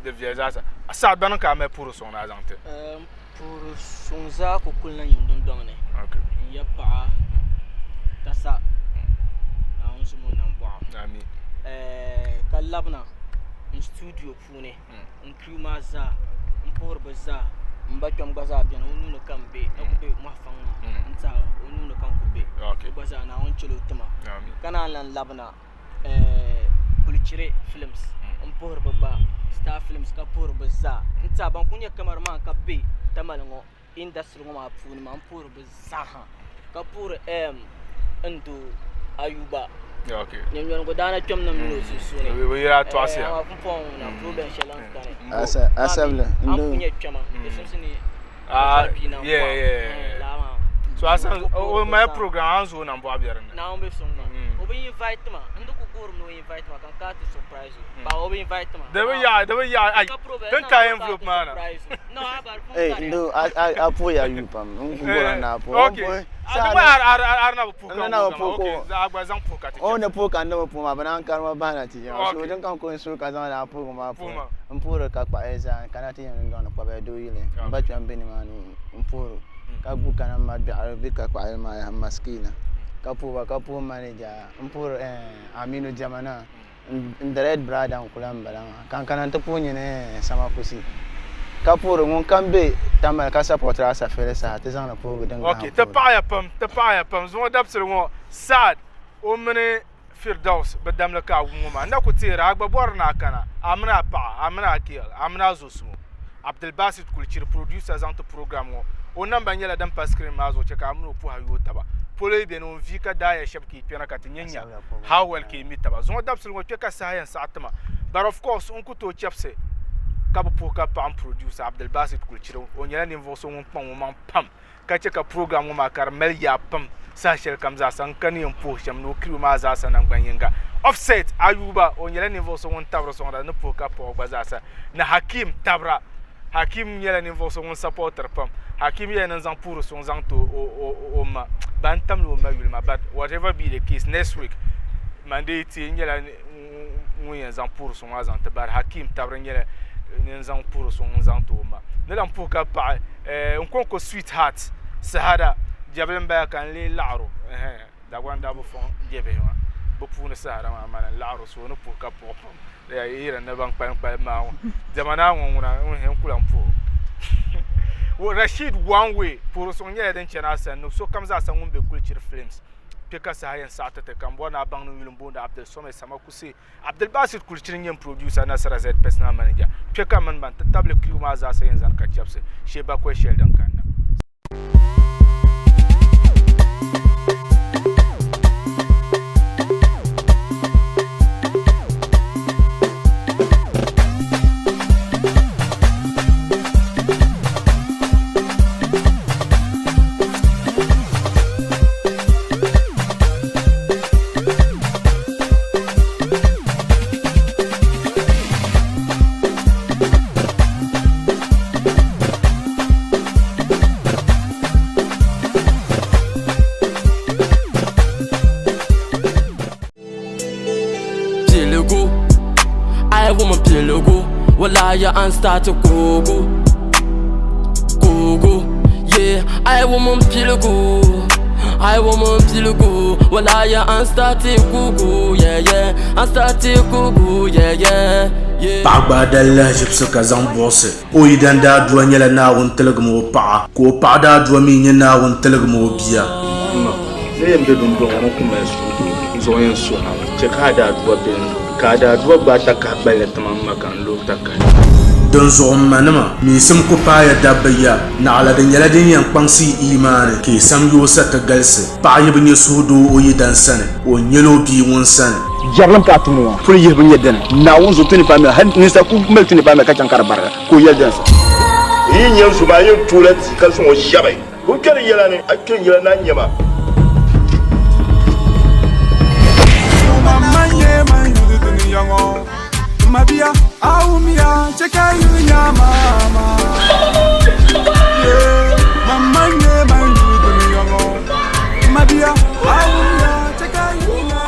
Di viɛli zaasa. Saad bani ka a mali puhiri suŋ ni a zaŋ ti? N puhiri suŋ zaa ku kulila nyin dundɔŋ ni. Okay. N ya paɣa ka sa Naawuni zom o nambɔɣu. Amin. Ka labina n studio puuni n crew maa zaa n puhiri bɛ zaa n ba kpɛm gba zaa beni o nuu ni ka n be ka ku be mɔɣu faŋ maa n tiɛha o nuu ni ka n ku be o gba zaa Naawuni chɛl o tima ka naan lan labina Kulichiri films n puhiri bɛ gba Star films ka puhiri bɛ zaa n tiɛha ban ku nyɛ camera man ka be Tamale ŋɔ industry ŋɔ maa puuni maa n puhiri bɛ zaaha ka puhiri n doo Ayuba Nyɔnyɔnigu daana kpɛm na mini o sunsuuni amaa pumpɔŋɔ ŋuna problem shɛli lan kani Asabili a ni ku nyɛ kpɛma di simsi ni a bɔri bia nambɔɣu lala maa So a san o mali program a ni zooi nambɔɣu be dinni. Naawuni be suŋ ma o bi invite ma n di ku guhirimi ni o invite ma ka n kana ti surprise o ba o bi invite ma Di bi yaɣi di bi yaɣi ai din ka envelope maa na. Hey, ndo a a a puhi ya yu pam n ku bɔra ni a puhi. Okay. A di a na bi puhi ka N na bi puhi okay a gba zaŋ puhi ka ti O ni puhi ka n na bi puhi maa bɛ naan kari ma bahina ti yiŋa. So din ka n ku n suhi ka zaŋ lala puhigu maa puhi n puhiri ka kpaɣi zaa n kana ti yɛn dundɔŋ ni kpabili doo yili n ba kpɛm be nimaani n puhiri o ka gu kana m ma gbiɛɣiri bɛ ka kpaɣili maa yaha m masikina ka puhi ba ka puhi manager n puhiri Aminu Jamana n direct brother n kula n bala maa ka n kana n ti puhi nyini Samakusi ka puhiri ŋun kam be Tamale ka sapɔtiri Asafeli saha ti zaŋdi puhigu din gahim Ok, ti paɣiya pam, ti paɣiya pam. Zuŋɔ dabisili ŋɔ Saad o mini Firdaus bi damli ka a wum ŋɔ maa. N na ku teeri a gba bɔri ni a kana, a mini a paɣa, a mini a girl, a mini a zo sumo. Abdulbasit Kulichiri, producer zaŋ ti program ŋɔ. O namba nyɛla din pa screen maa zuɣu chɛ ka a mini o puhi a yooi taba. Polo yi beni o ni vi ka daaya shɛba ka yi kpɛna ka ti nya nya how well ka yi mi taba. Zuŋɔ dabisili ŋɔ kpe ka saha yɛn saɣi ti ma. But of course n ku tooi chɛbisi ka bi puhi ka paɣa n producer Abdulbasit Kulichiri. O nyɛla ninvuɣ so ŋun kpaŋ o maŋ pam ka chɛ ka program ŋɔ maa ka di mali yaa pam saha shɛli kam zaasa n ka ni yɛn puhi shɛm ni o crew maa zaasa nangban yinga. Offset Ayuba o nyɛla ninvuɣ so ŋun tabiri sɔŋda ni puhi ka paɣ o gba zaasa ni Hakim tabira. Hakim nyɛla ninvuɣ so ŋun sapɔtiri pam. Hakim yɛla ni n zaŋ puhiri suŋ zaŋ ti o ma ban tamli o ma yuli maa but whatever be the case next week Monday ti nyɛla ŋun yɛn zaŋ puhiri suŋ maa zaŋ ti but Hakim tabiri nyɛla ni n zaŋ puhiri suŋ n zaŋ ti o ma. Ni lan puhi ka paɣi n kɔŋko sweetheart Sahada Jabili m-bala ka n lee laɣiri o ɛhɛn Dagbaŋ daa bi fɔŋ je bihi maa. Bɛ puuni sahara maa mani n-laɣiri so o ni puhi ka puɣi pam. Di yaa yi yiri ni ban kpalim kpalim maa ŋɔ. Diɛma naa ŋɔ ŋuna n ku lahi puhi o. Rashid One Way puhiri suŋ nyɛla din chani a sani ni sokam zaasa ŋun be Kulichiri Films kpe ka saha yɛn saɣi ti ti ka m bɔri ni a baŋ ni n yuli m-booni Abdul Somay Samakuse. Abdulbasit Kulichiri n-nyɛ m producer Nasara Z personal manager. Kpe ka mini ban ti tabili crew maa zaasa yɛn zani ka chɛbisi shee bakɔi shɛli din kanna. Piligu, I woman piligu, walaya an start to kugu, kugu, yeah, I woman piligu, I woman piligu, walaya an start to kugu, yeah yeah, an start to kugu, yeah yeah. Paɣa gbaai dali lahiʒibisi ka zaŋ buɣisi o yidan daadua nyɛla Naawuni tiligim o paɣa, ka o paɣa daadua mi nyɛ Naawuni tiligim o bia. M ma, ni yɛn be dundɔŋ ŋɔ ku mali suhudoo, n zuɣu yɛn suhi a mi, chɛ ka a daadua be n zuɣu, ka a daadua gbaai takahi gballi ti ma m ma ka n looi takahi. Dinzuɣu m manima, miisim ku paaya dabba ya, naɣila di nyɛla din yɛn kpaŋsi yi imaani, ka yi samyoo sa ti galisi. Paɣa yi bi nya suhudoo o yidan sani, o nyɛla o bia ŋun sani. Jɛrilim ka a tumdi ŋɔ puli yihibu nyɛ dini? Naawuni zuɣu 25 million hali ninsal ku mali 25 million ka chaŋ ka di barigi ka o yɛli dini sa. N yi nya n zo maa, n yɛn tooi la tia ka zaŋ o shɛbi. Ka o kpɛri yɛla ni, A kpɛri yɛla ni a nya ma.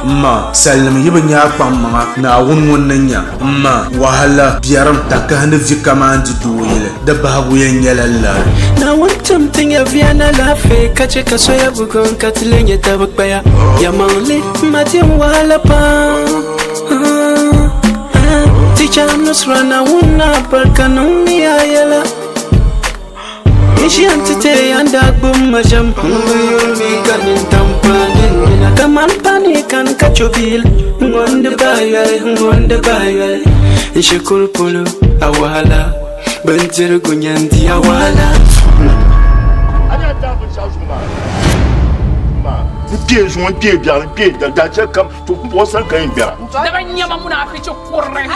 M ma, salinim yi bi nya a kpaŋmaŋa, Naawuni ŋun ni nya. M ma, wahala, biɛrim, takahi ni vi kaman di dooyili, di bahigu yɛn nyɛla lari. Naawuni tim ti nyɛviya ni alaafee ka chɛ ka soya buɣim ka ti lee nyɛ tab kpaya. Yɛlimaŋli, m ma dim wahala pam. Teacher Nusra Naawuni na barika niŋmi a yɛla. N ʒiya nti teei a ni daa gbubi ma ʒɛm. M bi yuri mi ka nintam paai n nina. Kaman pani kani ka cho biili. Ŋ-ŋɔ n-di bahi yoli, ŋ-ŋɔ n-di bahi yoli. N shikuru polo, a wahala. Bindirigu nyɛ n di a wahala. A ni yɛn taai binshɛɣu zuɣu maa, n kpee zuŋɔ, n kpee biɛɣu, n kpee dali, daashɛli kam, to pumpɔŋɔ sani ka yɛn gbɛra. Daba nyɛma munaafichi kurili.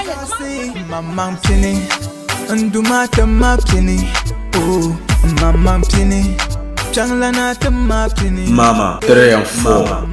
Maŋmaŋ pini, n Duuma ti ma pini, oh, maŋmaŋ pini, Kpiɔŋlana ti ma pini. Mama, 3 and 4.